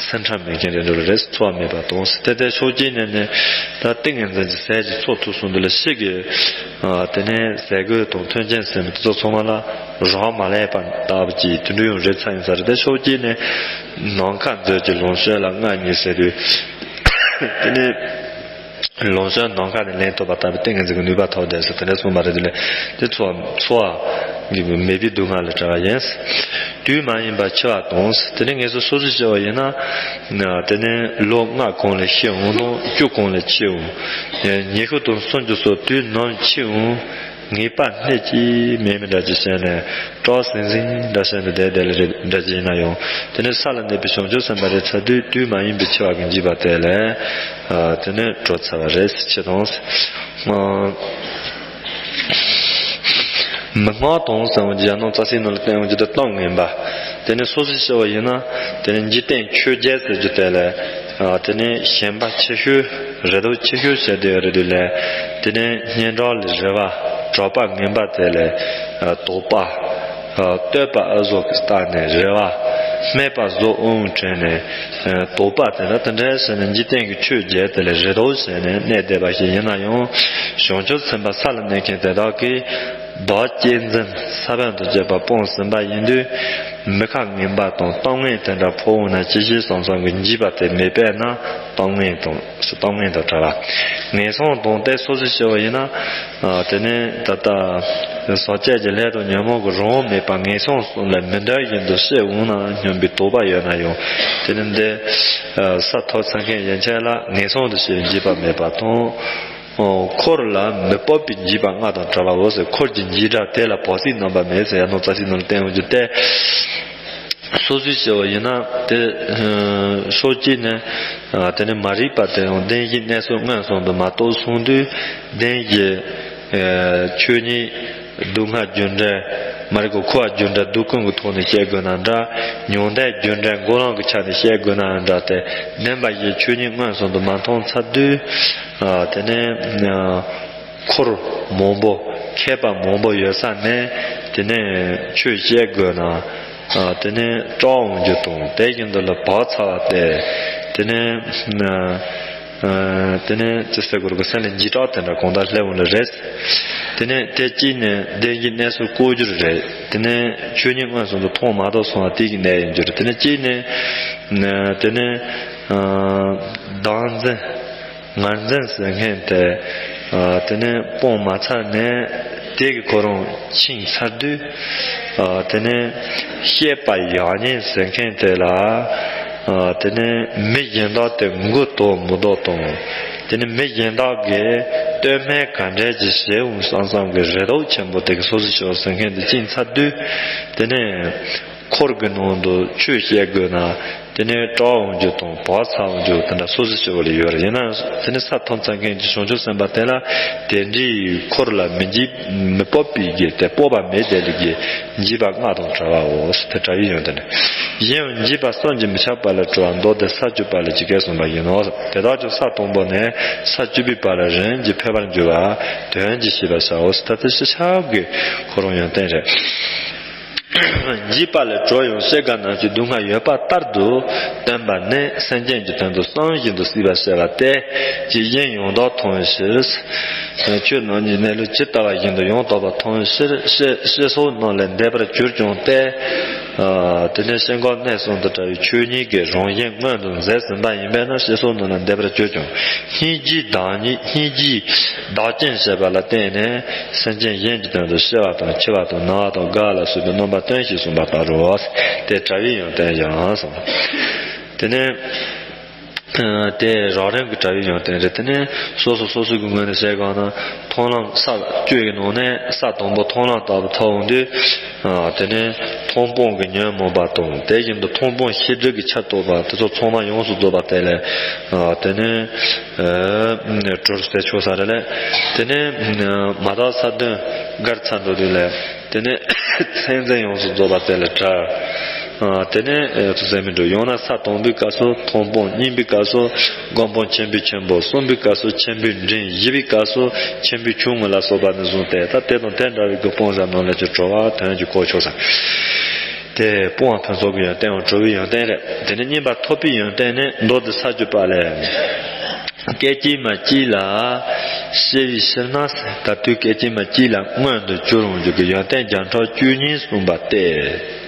སེམས་ཁྲལ་མེད་མཁན་རེད་འགྲོ་ལེ་རེད། ཚོར་བ་མེད་པ་དང་། དེ་ལྟའི་ཕྱོགས་གཅིག་ནས་ནི་ད་ཏིང་ངེ་འཛིན་གྱི་ཟས་ཀྱི་ཚོགས་ཐུག་སོང་དུས་ལ་ཕྱི་གི་དེ་ནས་ཟས་གོས་དང་མཐུན་རྐྱེན་ཟེར་མི་དེ་ཚོ་ཚང་མ་ལ། རང་མ་ལས་པ་ལྟ་བུ་ཅིག་དེ་འདྲ་ཡང་རེད་ཚར་ཡིན་ས་རེད། དེ་ཕྱོགས་གཅིག་ནས་ནམ་མཁའ་མཛོད་ཀྱི་ལང་ཤོར་ལ་མངའ་བརྙེས་ཟེར་དུས། དེ་ནས་ལང་ཤོར་ནམ་མཁའ་ནས་ལེན་ཐུབ་པ་ལྟ་བུའི་ཏིང་ངེ་འཛིན་གྱི་ནུས་པ་ཐོབ་བསྡད་ཟེར་དེ་འདྲ་གསུངས་པ་རེད། དེ་ལས་དེ་ཚོ་འཚོ་བ་གི་མེད་པའི་སྡུག་བསྔལ་ལས་བྲལ་བ་ཡིན། དུས་མ་ཡིན་པར་འཆི་བ་དང་། དེ་ནས་ངེད་ཚོ་སོ་སོས་བྱས་པ་ཡིན་ན། དེ་ནས་ལོ་ལྔ་གོང་ལ་ཤི་འོང་དང་བཅུ་གོང་ལ་འཆི་འོང་། ཉི་ཤུ་དང་སུམ་ཅུ་སོགས་དུས་ནམ་འཆི་འོང་། ངེས་པ་སྣེ་གཅིག་མེད་མི་འདྲ་ཅིག་བྱས་ནས་སྐྲག་ཟིང་ཟིང་འདྲ་བྱས་ནས་བསྡད་བསྡད་ལ་རེད་འདྲ་ཅིག་ཡིན་ན་ཡང་། དེ་ནས་ས་ལ་གནས་པའི་བྱང་ཆུབ་སེམས་དཔའ་རེད་ཚར་དུས་དུས་མ་ཡིན་པའི་འཆི་བ་གི་འཇིགས་པ་དེ་ལས་དེ་ནས་གྲོལ་ཚར་བ་རེད་ཟེར་ཅིག་དང་། མི་སྔགས་དང་ཟེར་བ་ཡང་ནང་རྩ་ཚིག་ནང་ལ་བསྟན་འོང་རྒྱུ་དེ་གཏམ་ངན་པ། དེ་ནས་སོ་སོས་བྱས་པ་ཡིན་ན། དེ་ནས་འཇིག་རྟེན་ཆོས་བརྒྱད་ཟེར་རྒྱུ་དེ་ལས། དེ་ནས་ཞེན་པ་ཆེ་ཤོས་རེ་དོགས་ཆེ་ཤོས་བྱས་དེ་རེད་དུས་ལས། དེ་ནས་སྙན་གྲགས་ལས་རེ་བ་གྲགས་པ་ངན་པ་དེ་ལས། དོགས་པ། བསྟོད་པ་ཨ་ཟོག་གི་རྟགས་ནས་རེ་བ། སྨད་པ་ཟོག་དབང་དྲན་ནས། དོགས་པ་དེ་ལ་དེ་འདྲའི་ཟེར་ནས་འཇིག་རྟེན་གྱི་ཆོས་བརྒྱད་དེ་ལས་རེ་དོགས་བྱས་ནས་གནས་བསྡད་པ་ཞིག་ཡིན་ན་ཡང་། བྱང་ཆུབ་སེམས་དཔའ་ས་ལ་གནས་མཁན་དེ་དག་གིས། བདག་གཅེས་འཛིན་ས་བོན་དང་བཅས་པ་སྤངས་ཟིན་པ་ཡིན་དུས། མི་ཁ་ངན་པ་དང་གཏམ་ངན་དེ་འདྲ་ཕོག་འོང་ན་ཅི་ཞིག་བསམ་བསམ་གྱི་འཇིགས་པ་དེ་མེད་པས་ན་གཏམ་ངན་དང་། གཏམ་ངན་དང་བྲལ་བ། ངན་སོང་དང་དེ་སོ་སོས་བྱས་པ་ཡིན་ན། དེ་ནས་ད་ལྟ་ཟག་བཅས་ཀྱི་ལས་དང་ཉོན་མོངས་ཀྱི་རང་དབང་མེད་པར་ངན་སོང་གསུམ་ལ་མི་འདོད་བཞིན་དུ་སྐྱེ་འོང་ན་སྙམ་པའི་དོགས་པ་ཡོད་ན་ཡང་། དེ་ནི་འདི་ས་ཐོབ་ཚར་མཁན་ཡན་ཆད་ལ་ངན་སོང་དུ་སྐྱེ་བའི་འཇིགས་པ་མེད་པ་དང་། འཁོར་ལ་མི་སྤོབས་པའི་འཇིགས་པ་ལྔ་དང་བྲལ་བའོ་ཟེར། འཁོར་གྱི་འཇིགས་སྐྲག་དེ་ལ་བབ་ཚིགས་རྣམ་པ་མེད་ཟེར་ཡ་ནོ་རྩ་ཚིག་ནང་ལ་བསྟན་ཡོད་རྒྱུ་སྟེ། སོ་སོས་བྱས་པ་ཡིན་ན་དེ་ཕྱོགས་གཅིག་ནས་དེ་ནི་མ་རིག་པ་དེ་ཡང་བདེན་བཞིའི་གནས་ཚུལ་མངོན་སུམ་དུ་མ་རྟོགས་སོང་དུས། བདེན་བཞི་ཆོས་ཉིད་སྡུག་བསྔལ་རྒྱུ་འབྲས། མ་རིག་པ་འཁོར་བ་རྒྱུ་འབྲས་སྡུག་ཀུན་གྱི་ཐོག་ནས་བཤད་དགོས་ན་འདྲ། མྱང་འདས་རྒྱུ་འབྲས་འགོག་ལམ་གྱི་ཆ་ནས་བཤད་དགོས་ན་འདྲ་སྟེ། བདེན་པ་བཞིའི་ཆོས་ཉིད་མངོན་སུམ་དུ་མ་མཐོང་ཚར་དུས། དེ་ནས་འཁོར་མང་པོ་མཁས་པ་མང་པོ་ཡོད་ས་ནས་དེ་ནས་ཆོས་བཤད་དགོས་ན་དེ་ནས་སྐྲག་འོང་རྒྱུ་དང་། དེ་བཞིན་དུ་ལ་བག་ཚ་བ་སྟེ། དེ་ནས་དེ་ནས་ཅི་ཟེར་དགོས་རེད། སེམས་ལ་འཇིགས་སྐྲག་དེ་འདྲ་གང་དག་སླེབས་འོང་ལེ་རེད། དེ་ནས་དེ་གཅིག་ནས་བདེན་བཞིའི་གནས་ཚུལ་ལྐོག་གྱུར་རེད། དེ་ནས་ཆོས་ཉིད་མངོན་སུམ་དུ་མཐོང་མ་ཐུབ་སོང་བ་དེ་གི་གནས་ཡིན་རྒྱུ་རེད། དེ་ནས་གཅིག་ནས་དེ་ནས་བདག་འཛིན། ངར་འཛིན་ཟེར་མཁན་དེ། དེ་ནས་སྤོང་མ་ཚར་ནས་དེ་གི་ཁོ་རང་ཕྱིན་ཚར་དུས། དེ་ནས་བཤད་པ་ཡག་ཉེས་ཟེར་མཁན་དེ་ལ། དེ་ནས་མི་གཞན་དག་དེ་མགོ་དོག་མི་དོག་དང་། དེ་ནས་མི་གཞན་དག་གིས་བསྟོད་སྨད་ག་འདྲས་ཀྱི་བྱེད་འོང་བསམ་བསམ་གྱི་རེ་དོགས་ཆེན་པོ་དེ་གི་སོ་སོ་ཆེ་བ་ཟེར་མཁན་དེ་ཕྱིན་ཚར་དུས། དེ་ནས་འཁོར་གྱི་ནང་དུ་ཆོས་བཤད་དགོས་ན། དེ་ནས་སྐྲག་འོང་རྒྱུ་དང་བག་ཚ་འོང་རྒྱུ་དེ་འདྲ་སོ་སོ་སྐྱེ་བོ་ལ་ཡོད་རེད། ཡིན་ན་དེ་ནས་ས་ཐོབ་ཚར་མཁན་གྱི་བྱང་ཆུབ་སེམས་དཔའ་དེ་ལ་དེ་འདྲའི་འཁོར་ལ་མི་འཇིགས་མི་སྤོབས་པའི་གི་དེ་སྤོབས་པ་མེད་དེ་ལ་གི་འཇིགས་པ་ལྔ་དང་བྲལ་བའོ། དེ་བྲལ་བའི་ཡོན་ཏན་རེད། གཞན་ཡང་འཇིགས་པ་གསུམ་གྱིས་མི་ཁྱབ་པ་ལས་གྲོལ་བ་མདོ་སྡེ་ས་བཅུ་པ་ལས་ཇི་སྐད་གསུངས་པ་ཡིན་ནོ། དེ་དག་ཀྱང་ས་དང་པོ་ནས་ས་བཅུ་པའི་བར་ལ་རིམ་གྱིས་འཕེལ་བར་འགྱུར་བ་དོན་གྱིས་ཤེས་པར་བྱའོ། ད་དེ་སྤྱི་ཁྱབ་ཀྱི་ཁོ་རང་ཡོན་ཏན་རེད། འཇིགས་པ་ལས་གྲོལ་ཡང་སྐྱེ་རྒ་ན་འཆིའི་སྡུག་བསྔལ་ཡོད་པ་ལྟར་དུ་སྟོན་པ་ནི་སེམས་ཅན་གྱི་དོན་དུ་བསམ་བཞིན་དུ་སྲིད་པར་བྱེད་པ་སྟེ། ཇི་བཞིན་ཡང་དག་མཐོང་བའི་ཕྱིར། ཆོས་རྣམས་ཀྱི་གནས་ལུགས་ཇི་ལྟ་བ་བཞིན་དུ་ཡང་དག་པར་མཐོང་བའི་ཕྱིར། ཤེས་ཤེས་སོགས་རྣམས་ལས་འདས་པར་གྱུར་ཀྱང་སྟེ། དེ་ནས་སྐྱེ་འགག་གནས་གསུམ་དུ་བྲལ་བའི་ཆོས་ཉིད་ཀྱི་རང་བཞིན་མངོན་དུ་མཛད་ཟིན་པ་ཡིན་པས་ན་ཤེས་སོགས་རྣམས་ལས་འདས་པར་གྱུར་ཀྱང་། སྙིང་རྗེའི་བདག་ཉིད་སྙིང་རྗེའི་བདག་རྐྱེན་བྱེད་པ་ལ་བརྟེན་ནས། སེམས་ཅན་གཞན་གྱི་དོན་དུ་ཤི་བ་དང་འཆི་བ་དང་ན་བ་དང་རྒ་བ་ལ་སོགས་པའི་རྣམ་པ་སྟོན་ཞེས་གསུངས་པ་ལྟར་རོ། དེ་བྲལ་བའི་ཡོན་ཏན་ཡང་གསུངས། དེ་ནས་དེ་རང་རང་གི་བྲལ་བའི་ཡོན་ཏན་རེད། དེ་ནས་སོ་སོ་སོ་སོའི་ངོས་ནས་བཤད་དགོས་ན་མཐོང་ལམ་ས་བཅུ་ཡི་ནང་ནས་ས་དང་པོ་མཐོང་ལམ་ལྟ་བུ་ཐོབ་འོང་དུས། དེ་ནས་མཐོང་སྤང་གི་ཉོན་མོངས་པ་དང་། དེ་བཞིན་དུ་མཐོང་སྤང་ཤེས་སྒྲིབ་ཀྱི་ཆ་རྟོགས་པ་དེ་ཚོ་ཚང་མ་ཡོངས་སུ་རྫོགས་པ་དེ་ལས། དེ་ནས། གྲོལ་ཟེར་ཆོག་ས་རེད་ལས། དེ་ནས་མ་དག་ས་བདུན་བགར་ཚར་འགྲོ་དུས་ལས། དེ་ནས་མཚན་འཛིན་ཡོངས་སུ་རྫོགས་པ་དེ་ལས་བྲལ། དེ་ནས་ཚུལ་ཟད་མི་འགྲོ། ཡང་ན་ས་དང་པོའི་སྐབས་སུ་མཐོང་སྤང། གཉིས་པའི་སྐབས་སུ་སྒོམ་སྤང་ཆེན་པོའི་ཆེན་པོ། གསུམ་པའི་སྐབས་སུ་ཆེན་པོའི་འབྲིང་། བཞི་པའི་སྐབས་སུ་ཆེན་པོའི་ཆུང་ངུ་ལ་སོགས་པ་ནས་བཟུང་སྟེ། ད་དེ་དང་དེ་འདྲ་བའི་གི་སྤང་བྱ་རྣམས་ལས་ཀྱང་གྲོལ་བ་དོན་གྱི་གོ་ཆོད་ས། དེ་སྤོང་བ་ཕུན་ཚོགས་ཀྱི་ཡོན་ཏན་ཡང་གྲོལ་བའི་ཡོན་ཏན་རེད། དེ་ནས་གཉིས་པ་ཐོབ་པའི་ཡོན་ཏན་ནི་མདོ་སྡེ་ས་བཅུ་པ་ལས། སྐད་ཅིག་མ་གཅིག་ལ་ཤེས་པའི་ཕྱིར་ན། ད་དུས་སྐད་ཅིག་མ་གཅིག་ལ་མངོན་དུ་གྱུར་འོང་རྒྱུ་གི་ཡོན་ཏན་བརྒྱ་ཕྲག་བཅུ་གཉིས་གསུངས་པ་སྟེ།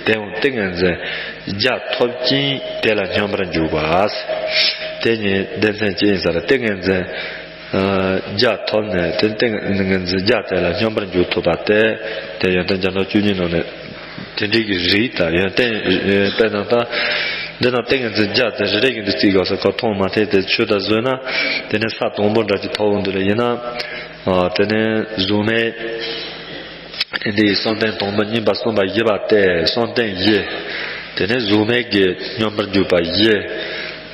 དེ་ཡང་ཏིང་ངེ་འཛིན་བརྒྱ་ཐོབ་ཅིང་དེ་ལ་སྙོམས་པར་འཇུག་པ། དེ་ཉིད་སྡེ་ཚན་གཅིག་ཡིན་ས་རེད། ཏིང་ངེ་འཛིན་བརྒྱ་ཐོབ་ནས་དེ་ཏིང་ངེ་འཛིན་བརྒྱ་དེ་ལ་སྙོམས་པར་འཇུག་ཐུབ་པ་སྟེ། དེ་ཡོན་ཏན་བརྒྱ་ཕྲག་བཅུ་གཉིས་ནང་ནས། དེ་འདྲའི་གི་རིགས་དང་ཡོན་ཏན་དཔེར་ན་ད། འདི་ན་ཏིང་ངེ་འཛིན་བརྒྱ་དེ་རེ་རེ་བཞིན་དུ་བརྩི་དགོས་ས་ཁོ་མཐོང་མ་ཐེག་དེ་ཆོས་དང་ཟོས་ན། དེ་ནས་ས་དང་པོ་འདྲ་ཅིག་ཐོབ་འོང་དུས་ལ་ཡིན་ན། དེ་ནས་གཟུགས་མེད། འདི་བསམ་གཏན་དང་པོ་གཉིས་པ་གསུམ་པ་བཞི་པ་སྟེ་བསམ་གཏན་བཞི། དེ་ནས་གཟུགས་མེད་ཀྱི་སྙོམས་པར་འཇུག་པ་བཞི།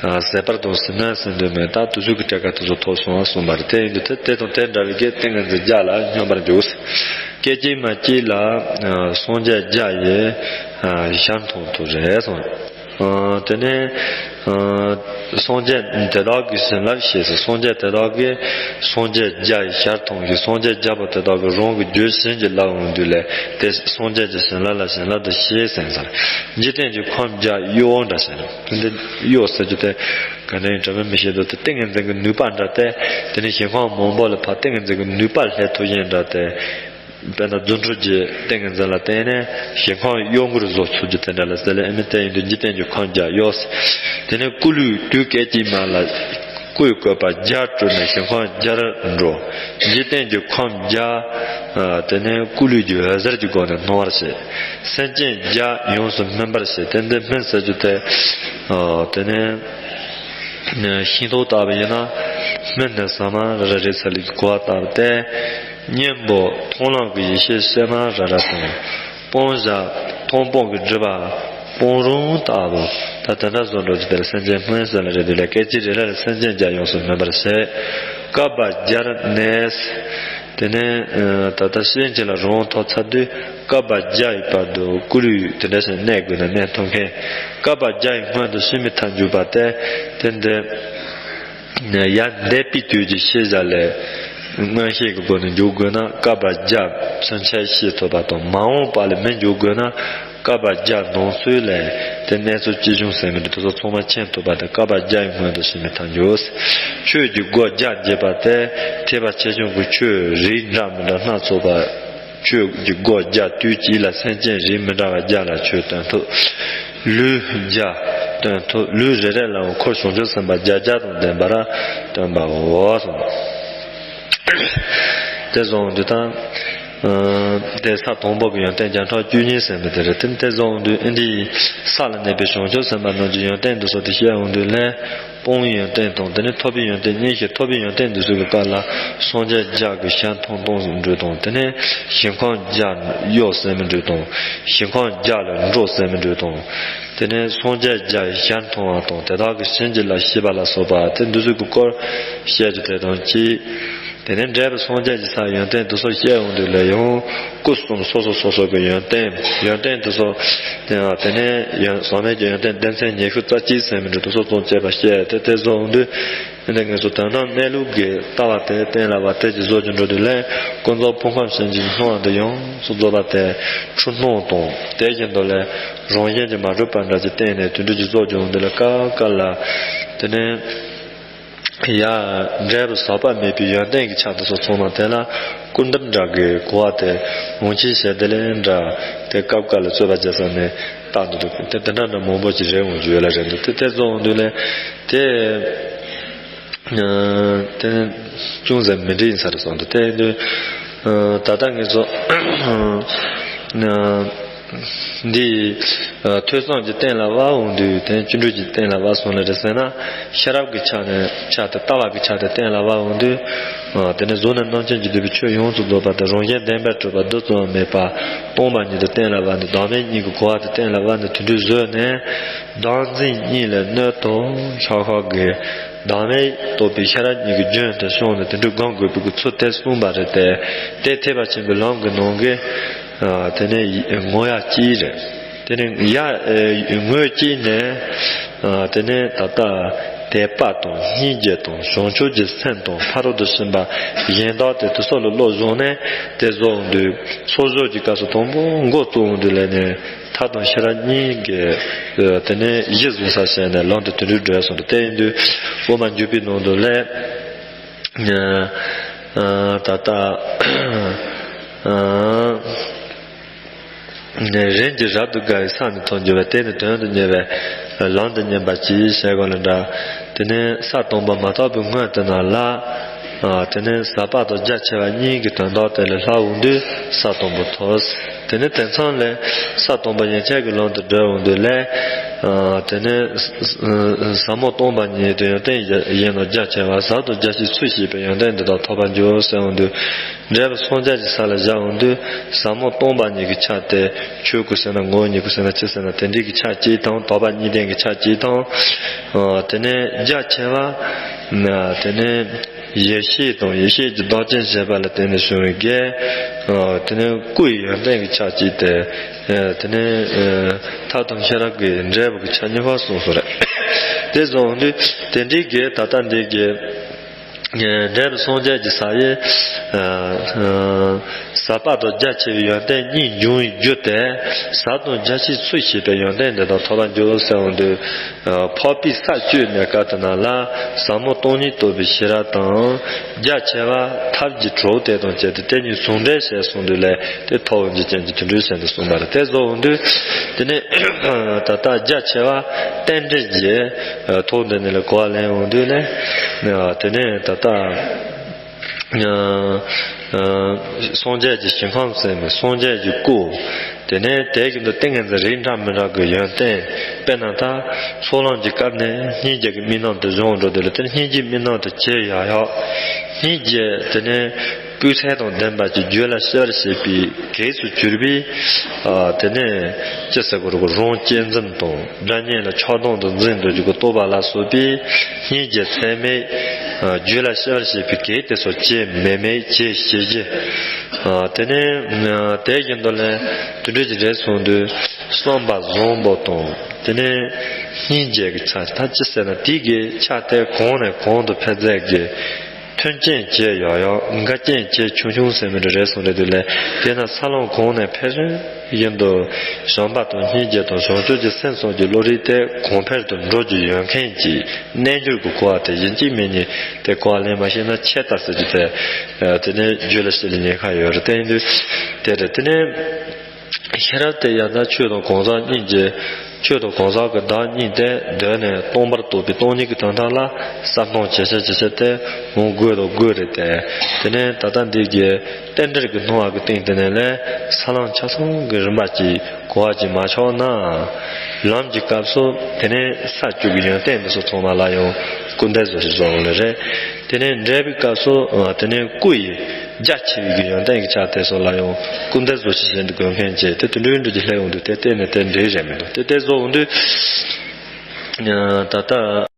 ཟད་པར་དང་ཟིལ་གནོན་ཟེར་འདོད་མེད་ད་དུ་གཟུགས་ཀྱི་གྲལ་ཁ་དེ་ཚོ་ཐོབ་སོང་བ་གསུངས་པ་རེད། དེ་ཡིན་དུས་དེ་དེ་དང་དེ་འདྲ་བའི་གི་ཏིང་ངེ་འཛིན་བརྒྱ་ལ་སྙོམས་པར་འཇུག་སྐད་ཅིག་མ་གཅིག་ལ་སངས་རྒྱས་བརྒྱ་ཡི་ཞལ་མཐོང་ཐུབ་རེད་གསུངས། དེ་ནས་སངས་རྒྱས་དེ་དག་གི་བྱིན་རླབས་ཞེས་སོ། སངས་རྒྱས་དེ་དག་གི་སངས་རྒྱས་བརྒྱ་ཡི་ཞལ་མཐོང་གི་སངས་རྒྱས་བརྒྱ་པོ་དེ་དག་གི་རང་གི་རྒྱུད་བྱིན་གྱིས་བརླབས་འོང་དུས་ལས་དེ་སངས་རྒྱས་ཀྱི་བྱིན་རླབས་ལ་བྱིན་རླབས་དུ་ཤེས་ཟེར་ས། འཇིག་རྟེན་གྱི་ཁམས་བརྒྱ་གཡོ་འདྲ་ཟེར་ན་དེ་འདི་གཡོ་ཟེར་རྒྱུ་དེ་ག་ནས་ཡིན་དྲན་མི་ཤེས་འདུག་དེ་ཏིང་ངེ་འཛིན་གྱི་ནུས་པ་འདྲ་སྟེ། དེ་ནས་ཞིང་ཁམས་མང་པོ་ལ་ཕར་ཏིང་ངེ་འཛིན་གྱི་ནུས་པ་སླེབས་ཐུབ་ཡིན་འདྲ་སྟེ། དཔེར་ན་རྫུ་འཕྲུལ་གྱི་ཏིང་ངེ་འཛིན་ལ་བརྟེན་ནས་ཞིང་ཁམས་གཡོ་འགུལ་བཟོ་ཚུལ་གྱི་དེ་འདྲ་ལ་ཟེར་ལ་ཨེ་མི་དེ་ཡིན་དུས་འཇིག་རྟེན་གྱི་ཁམས་བརྒྱ་གཡོ། དེ་ནས་སྐུ་ལུས་དུས་སྐད་ཅིག་མ་ལ་སྐུའི་བཀོད་པ་བརྒྱ་སྤྲུལ་ནས་ཞིང་ཁམས་བརྒྱར་འགྲོ། འཇིག་རྟེན་གྱི་ཁམས་བརྒྱ། དེ་ནས་སྐུ་ལུས་ཀྱི་འོད་ཟེར་གྱི་སྒོ་ནས་སྣང་བར་བྱེད། སེམས་ཅན་བརྒྱ་ཡོངས་སུ་སྨིན་པར་བྱེད། དེ་འདི་སྨིན་ཟེར་རྒྱུ་དེ། དེ་ནས། ཤིང་ཏོག་ལྟ་བུ་ཡིན་ན། སྨིན་ནས་ཟ་མ་རེ་རེ་ཚ་ལུགས་ཀྱི་གོ་བ་ལྟ་བུ་སྟེ། གཉེན་པོ་མཐོང་ལམ་གྱི་ཡེ་ཤེས་གསལ་མ་རེ་རེ་དང་། སྤང་བྱ་མཐོང་སྤང་གི་སྒྲིབ་པ་སྤང་རུང་ལྟ་བུ། ད་དེ་འདྲ་བཟོ་འགྲོ་རྒྱུ་དེ་ལ་སེམས་ཅན་སྨིན་ཟེར་ལ་རེ་དུས་ལ་སྐད་ཅིག་རེ་རེ་ལ་སེམས་ཅན་བརྒྱ་ཡོངས་སུ་སྨིན་པར་བྱེད། བསྐལ་པ་བརྒྱར་གནས། དེ་ནས་ད་ལྟ་སེམས་ཅན་ལ་རང་དབང་ཐོབ་ཚར་དུས། བསྐལ་པ་བརྒྱ་ཡི་བར་དུ་སྐུ་ལུས་དེ་འདྲ་ཞིག་གནས་དགོས་ན་གནས་ཐུབ་མཁན། བསྐལ་པ་བརྒྱ་ཡི་སྔོན་དུ་ཕྱི་མའི་མཐར་འཇུག་པ་སྟེ། དེ་འདི་ཡར་འདས་པའི་དུས་ཀྱི་ཤེས་བྱ་ལས་མངོན་ཤེས་ཀྱི་སྒོ་ནས་འཇུག་དགོས་ན་བསྐལ་པ་བརྒྱ་ཚུན་ཆད་ཤེས་ཐུབ་པ་དང་། མ་འོངས་པ་ལ་མི་འཇུག་དགོས་ན་བསྐལ་པ་བརྒྱ་ནང་ཚུད་ལས་དེ་གནས་ཚུལ་ཅི་བྱུང་ཟེར་མི་འདི་དེ་ཚོ་ཚང་མ་མཁྱེན་ཐུབ་པ་དང་། བསྐལ་པ་བརྒྱ་ཡི་སྔོན་དུ་ཕྱི་མའི་མཐར་འཇུག་ཆོས་ཀྱི་སྒོ་བརྒྱ་འབྱེད་པ་སྟེ། ཐེག་པ་ཆེ་ཆུང་གི་ཆོས་རིགས་འདྲ་མི་འདྲ་སྣ་ཚོགས་པ། ཆོས་ཀྱི་སྒོ་བརྒྱ་དུས་གཅིག་ལ་སེམས་ཅན་རིགས་མི་འདྲ་བ་བརྒྱ་ལ་ཆོས་སྟོན་ཐུབ། ལུས་བརྒྱ་སྟོན་ཐུབ། ལུས་རེ་རེ་ལའང་འཁོར་བྱང་ཆུབ་སེམས་དཔའ་བརྒྱ་བརྒྱ་དང་ལྡན་པར་སྟོན་པའོ་གསུངས། དེ་སོང་དུས་དང་། དེ་ས་དང་པོ་གི་ཡོན་ཏན་བརྒྱ་ཕྲག་བཅུ་གཉིས་ཟེར་མི་དེ་རེད། དེ་དེ་སོང་དུས་ཨེ་འདི་ས་ལ་གནས་པའི་བྱང་ཆུབ་སེམས་དཔའ་རྣམས་ཀྱི་ཡོན་ཏན་འདི་ཚོ་དེ་བཤད་འོང་དུས་ལས། སྤོང་བའི་ཡོན་ཏན་དང་། དེ་ནས་ཐོབ་པའི་ཡོན་ཏན་གཉིས་ཤིག་ཐོབ་པའི་ཡོན་ཏན་འདི་ཚོ་གི་སྐབས་ལ་སངས་རྒྱས་བརྒྱ་གི་ཞལ་མཐོང་སྟངས་འགྲོ་སྟངས། དེ་ནས་ཞིང་ཁམས་བརྒྱ་གཡོ་ཟེར་མི་འགྲོ་སྟངས། ཞིང་ཁམས་བརྒྱ་ལ་འགྲོ་ཟེར་མི་འགྲོ་སྟངས། དེ་ནས་སངས་རྒྱས་བརྒྱ་ཞལ་མཐོང་བ་དང་དེ་དག་གི་བྱིན་གྱིས་བརླབས་ཤེས་པ་ལ་སོགས་པ་དེ་འདི་ཚོ་གི་སྐོར་བཤད་རྒྱུ་དེ་དང་གཅིག་དེ་ནས་འབྲས་བུ་སངས་རྒྱས་ཀྱི་ས་ཡོན་ཏན་དེ་ཚོ་བཤད་འོང་དུས་ལ་ཡང་སྐུ་གསུམ་སོ་སོ་སོ་སོ་གི་ཡོན་ཏན། ཡོན་ཏན་དེ་ཚོ། དེ་ནས་ཡོན་ཟག་མེད་ཀྱི་ཡོན་ཏན་སྡེ་ཚན་ཉི་ཤུ་རྩ་གཅིག་ཟེར་མི་འདྲ་དེ་ཚོ་ཚང་བཅས་པ་བཤད་དེ་དེ་ཚོ་འོང་དུས། ཨ་ནི་ངེད་ཚོ་དོན་དམ་གནས་ལུགས་ཀྱི་ལྟ་བ་དེ་གཏན་ལ་བ་དེ་ཀྱི་བཟོ་རྒྱུ་འགྲོ་དུས་ལས་ཀུན་རྫོབ་ཕུང་ཁམས་ཞེན་གྱི་སྣང་བ་འདི་ཡོངས་སུ་རྫོགས་པ་དེ་འཁྲུལ་སྣང་དང་དེ་བཞིན་དུ་ལས་རང་བཞིན་གྱིས་མ་གྲུབ་པ་འདྲ་ཀྱི་སྟེང་ནས་དེ་འདྲ་ཀྱི་བཟོ་རྒྱུ་འོང་དུས་ལ་སྐབས་འགའ་ལ་དེ་ནས། ཡ། འབྲས་བུ་ཟག་པ་མེད་པའི་ཡོན་ཏན་གྱི་ཆ་དེ་ཚོ་ཚང་མ་དེ་ལ་སྐུར་འདེབས་འདྲ་གི་གོ་བ་དེ་འོང་ཆེད་བྱས་དེ་ལས་འདྲ་དེ་སྐབས་འགའ་ལ་རྩོད་པ་རྒྱག་ས་ནས་བཏགས་འདུག་དེ་དེ་འདྲ་འདྲ་མང་པོ་ཅིག་རེད་འོང་རྒྱུ་ཡོད་ལ་རེད་འདུག་དེ་དེ་ཚོ་འོང་དུས་ལས་དེ་དེ་ཅུང་ཟད་མི་འདྲ་ཡིན་ས་རེད་སོང་འདུག་དེ་དུས་ད་ལྟ་ངེད་ཚོ། འདི། ཐོས་བསམ་གྱི་སྟེང་ལ་བབས་འོང་དུས་དེ་བཅུ་འགྲོས་ཀྱི་སྟེང་ལ་བབས་སོང་ལ་རེད་ཟེར་ན། ཤེས་རབ་ཀྱི་ཆ་ནས་ཆ་དེ་ལྟ་བ་གི་ཆ་དེ་སྟེང་ལ་བབས་འོང་དུས། དེ་ནས་གཟུགས་ནས་རྣམ་མཁྱེན་གྱིས་བསྡུས་པའི་ཆོས་ཡོངས་སུ་རྫོགས་པ་དང་རང་བཞིན་བདེན་པར་གྲུབ་པ་བདུད་རྩི་བ་མེད་པ་སྟོང་པ་ཉིད་དུ་གཏན་ལ་དབབ་ནས་བདག་མེད་གཉིས་ཀྱི་གོ་བ་དེ་གཏན་ལ་དབབ་ནས་དེ་འདྲའི་བཟོས་ནས་བདག་འཛིན་གཉིས་ལས་གནོད་དོ་ཤག་ཤག་གི་བདག་མེད་རྟོགས་པའི་ཤེས་རབ་གཉིས་ཀྱི་རྒྱུན་དུ་བྱུང་ནས་དེ་འདྲའི་སྒོམ་དགོས་པའི་ཚུལ་དེ་གསུངས་པ་རེད་དེ། དེ་ཐེག་པ་ཆེན་པོའི་ལམ་གྱི་ནང་གི། དེ་ནས་ངོ་ཡ་གཅིག་རེད། དེ་ནས་ཡ་ངོས་གཅིག་ནས། དེ་ནས་ད་ལྟ་ དད་པ་དང་སྙིང་རྗེ་དང་བྱང་ཆུབ་ཀྱི་སེམས་དང་ཕ་རོལ་ཏུ་ཕྱིན་པ་གཞན་དག་དེ་དུ་སོགས་ལ་བློ་བཟུང་ནས་དེ་བཟོ་འོང་དུས་ཚོགས་བསགས་ཀྱི་སྐབས་སུ་དང་པོ་འགོ་བཙུགས་འོང་དུས་ལས་ནས་ཐབས་དང་ཤེས་རབ་གཉིས་ཀྱི་དེ་ནས་གཞི་བཟུང་ས་བྱས་ནས་ལམ་དུ་དུད་འགྲོའི་འགྲོ་སོང་དུ་བལྟས་ཡིན་དུས་དབུ་མ་འཇུག་པའི་ནང་དུ་ལས་ད་ལྟ། རིམ་གྱིས་རབ་ཏུ་དགའ་བའི་ས་ནི་མཐོང་འགྱུར་བ། དེ་ནི་དོན་དུ་གཉེར་བའི་ལམ་དུ་གཉེར་པ་གྱིས་ཞེས་གོང་ལ་འདྲ། དེ་ནས་ས་དང་པོ་མ་ཐོབ་པའི་སྔོན་དུ་ན་ལ། དེ་ནས་ཟབ་པ་དང་རྒྱ་ཆེ་བ་གཉིས་ཀྱི་དོན་དག་དེ་ལས་ལྷག་འོང་དུས་ས་དང་པོ་ཐོབ། དེ་ནས་དེ་མཚམས་ལས་ས་དང་པོ་ཡན་ཆད་ཀྱི་ལམ་དུ་བགྲོད་འོང་དུས་ལས། དེ་ནས་ཟབ་མོ་སྟོང་པ་ཉིད་དུ་ཡོན་ཏན་ཡིན་ནོ་རྒྱ་ཆེ་བ་ཟབ་ཏུ་རྒྱ་ཆེའི་ཚུལ་ཤེས་པའི་ཡོན་ཏན་འདི་དག་ཐོབ་པར་འགྱུར་ཟེར་འོང་དུས། འབྲས་བུ་སངས་རྒྱས་ཀྱི་ས་ལ་བཞག་འོང་དུས་ཟབ་མོ་སྟོང་པ་ཉིད་ཀྱི་ཆ་དེ་ཆོས་སྐུ་ཟེར་ན་ངོ་བོ་ཉིད་སྐུ་ཟེར་ན་ཅི་ཟེར་ན་དེ་འདྲའི་གི་ཆ་གཅིག་དང་དོགས་པ་གཉིས་ལྡན་གྱི་ཆ་གཅིག་དང་། དེ་ནས་རྒྱ་ཆེ་བ། དེ་ནས་ཡེ་ཤེས་དང་ཡེ་ཤེས་ཀྱི་བདག་རྐྱེན་བྱེད་པ་ལ་བརྟེན་ནས་བྱུང་བའི་དགེ། དེ་ནས་སྐུ་ཡི་ཡོན་ཏན་གྱི་ཆ་གཅིག་སྟེ། དེ་ནས་ཐབས་དང་ཤེས་རབ་ཀྱི་འབྲས་བུ་གི་ཆ་གཉིས་པ་གསུངས་སོ་རེད། དེ་སོང་དུས་དེ་འདྲའི་གི་ད་ལྟ་འདི་གི་འབྲས་བུ་སངས་རྒྱས་ཀྱི་ས་ཡི་ཟབ་པ་དང་རྒྱ་ཆེ་བའི་ཡོན་ཏན་གཉིས་འབྱུང་བའི་རྒྱུ་དེ་ཟབ་དང་རྒྱ་ཆེའི་ཚུལ་ཤེས་པའི་ཡོན་ཏན་འདི་དག་ཐོབ་པར་འགྱུར་ཟེར་འོང་དུས། འཕགས་པའི་ས་བཅུ་གནས་སྐབས་དེ་ན་ལ་ཟབ་མོ་སྟོང་ཉིད་རྟོགས་པའི་ཤེས་རབ་དང་རྒྱ་ཆེ་བ་ཐབས་ཀྱི་གྲོགས་དེ་དང་བཅས་ཏེ་དེ་གཉིས་ཟུང་འབྲེལ་བྱས་གསུངས་དུས་ལས་དེ་ཐོབ་འོང་གི་རྐྱེན་གྱིས་དེ་འདྲའི་ཟེར་ཏེ་གསུངས་པ་རེད། དེ་བཟོ་འོང་དུས་དེ་ནས་ད་ལྟ་རྒྱ་ཆེ་བ་རྟེན་འབྲེལ་གྱི་ཐོག་འདི་ནས་ལ་གོ་བ་ལེན་འོང་དུས་ལས་དེ་ནས་ད་ལྟ། སངས་རྒྱས་ཀྱི་ཞིང་ཁམས་ཟེར་ནས་སངས་རྒྱས་ཀྱི་སྐུ། དེ་ནས་དེ་བཞིན་དུ་ཏིང་ངེ་འཛིན་རིགས་འདྲ་མི་འདྲ་གི་ཡོན་ཏན། དཔེར་ན་ད་ཚོགས་ལམ་གྱི་སྐབས་ནས་སྙིང་རྗེ་གི་དམིགས་རྣམ་དུ་བྱུང་འགྲོ་དེ་ལ་དེ་ནས་སྙིང་རྗེའི་དམིགས་རྣམ་དུ་བྱས་ཡག་ཡག་སྙིང་རྗེ་དེ་ནས་སྤུས་ཚད་དང་ལྡན་པ་ཅིག་རྒྱུད་ལ་སྐྱེ་བར་བྱེད་པའི་གེགས་སུ་གྱུར་པའི། དེ་ནས་ཅི་ཟེར་དགོས་རེད། རང་གཅེས་འཛིན་དང་། དགྲ་གཉེན་ལ་ཆགས་སྡང་དུ་འཛིན་འགྲོ་རྒྱུ་གི་རྟོག་པ་ལ་སོགས་པའི་སྙིང་རྗེ་ཚད་མེད། རྒྱུད་ལ་སྐྱེ་བར་བྱེད་པའི་གེགས་དེ་ཚོ་བྱེད་མེད་མེད་བྱེད་ཤེས་ཀྱི། དེ་ནས་དེ་བཞིན་དུ་ལས་དུད་འགྲོ་གྱི་འདྲེས་སོང་དུས་བསམ་པ་བཟང་པོ་དང་། དེ་ནས་སྙིང་རྗེ་གི་ཆ་ད་ཅི་ཟེར་ན་དེ་གི་ཆ་དེ་གོང་ནས་གོང་དུ་འཕེལ་ཚད་ཀྱི། མཐུན་རྐྱེན་བྱས་ཡག་ཡག་འགལ་རྐྱེན་བྱས་ཆུང་ཆུང་ཟེར་མི་འདྲ་རེད་སོང་རེད་དུས་ལས་དེ་ན་ས་ལམ་གོང་ནས་འཕེལ་བཞིན་དུ་བྱམས་པ་དང་སྙིང་རྗེ་དང་བྱང་ཆུབ་ཀྱི་སེམས་གསུམ་གྱི་བློ་རིག་དེ་གོང་འཕེལ་དུ་འགྲོ་རྒྱུ་ཡོད་མཁན་གྱི་རྣལ་འབྱོར་གྱི་གོ་བ་དེ་ཡིན་གཅིག་མིན་གཉིས་དེ་གོ་བ་ལེན་མ་ཤེས་ན་ཆད་ལྟ་ཟེར་རྒྱུ་དེ་དེ་ནས་རྒྱུད་ལ་སྐྱེ་ལ་ཉེན་ཁ་ཡོད་རེད། དེ་ཡིན་དུས་དེ་རེད། དེ་ནས། ཤེས་རབ་དེ་ཡང་ན་ཆོས་དང་གང་ཟག་གཉིས་ཀྱི། ཆོས་དང་གང་ཟག་གི་བདག་གཉིས་དེ་གདོད་ནས་སྟོང་པར་རྟོགས་པའི་སྟོང་ཉིད་ཀྱི་དོན་དག་ལ་བསམ་སྟངས་ཇེ་ཆེ་ཇེ་ཆེ་དེ་འོང་དགོས་དང་དགོས་རེད་དེ། དེ་ནས་ད་ལྟ་འདི་གི་རྟེན་འབྲེལ་གྱི་སྣང་བ་གི་སྟེང་དེ་ནས་ལས་ས་ལམ་ཆ་ཚང་གི་རིམ་པ་གཅིག་གོ་བ་གཅིག་མ་ཆོག་ན། ལམ་གྱི་སྐབས་སུ་དེ་ནས་ས་བཅུ་གི་ཡོན་ཏན་འདི་ཚོ་ཚང་མ་ལ་ཡང་སྐུར་འདེབས་བཟོ་ཞིག་བཟོ་འོང་ནི་རེད། དེ་ནས་འབྲས་བུའི་སྐབས་སུ་དེ་ནས་སྐུ་ཡི་རྒྱ་ཆེ་བའི་གི་ཡོན་ཏན་གྱི་ཆ་དེ་ཚོ་ལ་ཡང་སྐུར་འདེབས་བཟོ་ཞིག་བྱེད་འདི་དགོས་མཁན་བཅས་དེ་དུད་འགྲོའི་འགྲོས་ཀྱི་ལྷའི་འོང་དུས་དེ་བལྟས་ནས་དེ་འདྲའི་རེད་མི་འདུག་དེ་དེ་བཟོ་འོང་དུས་ད་ལྟ་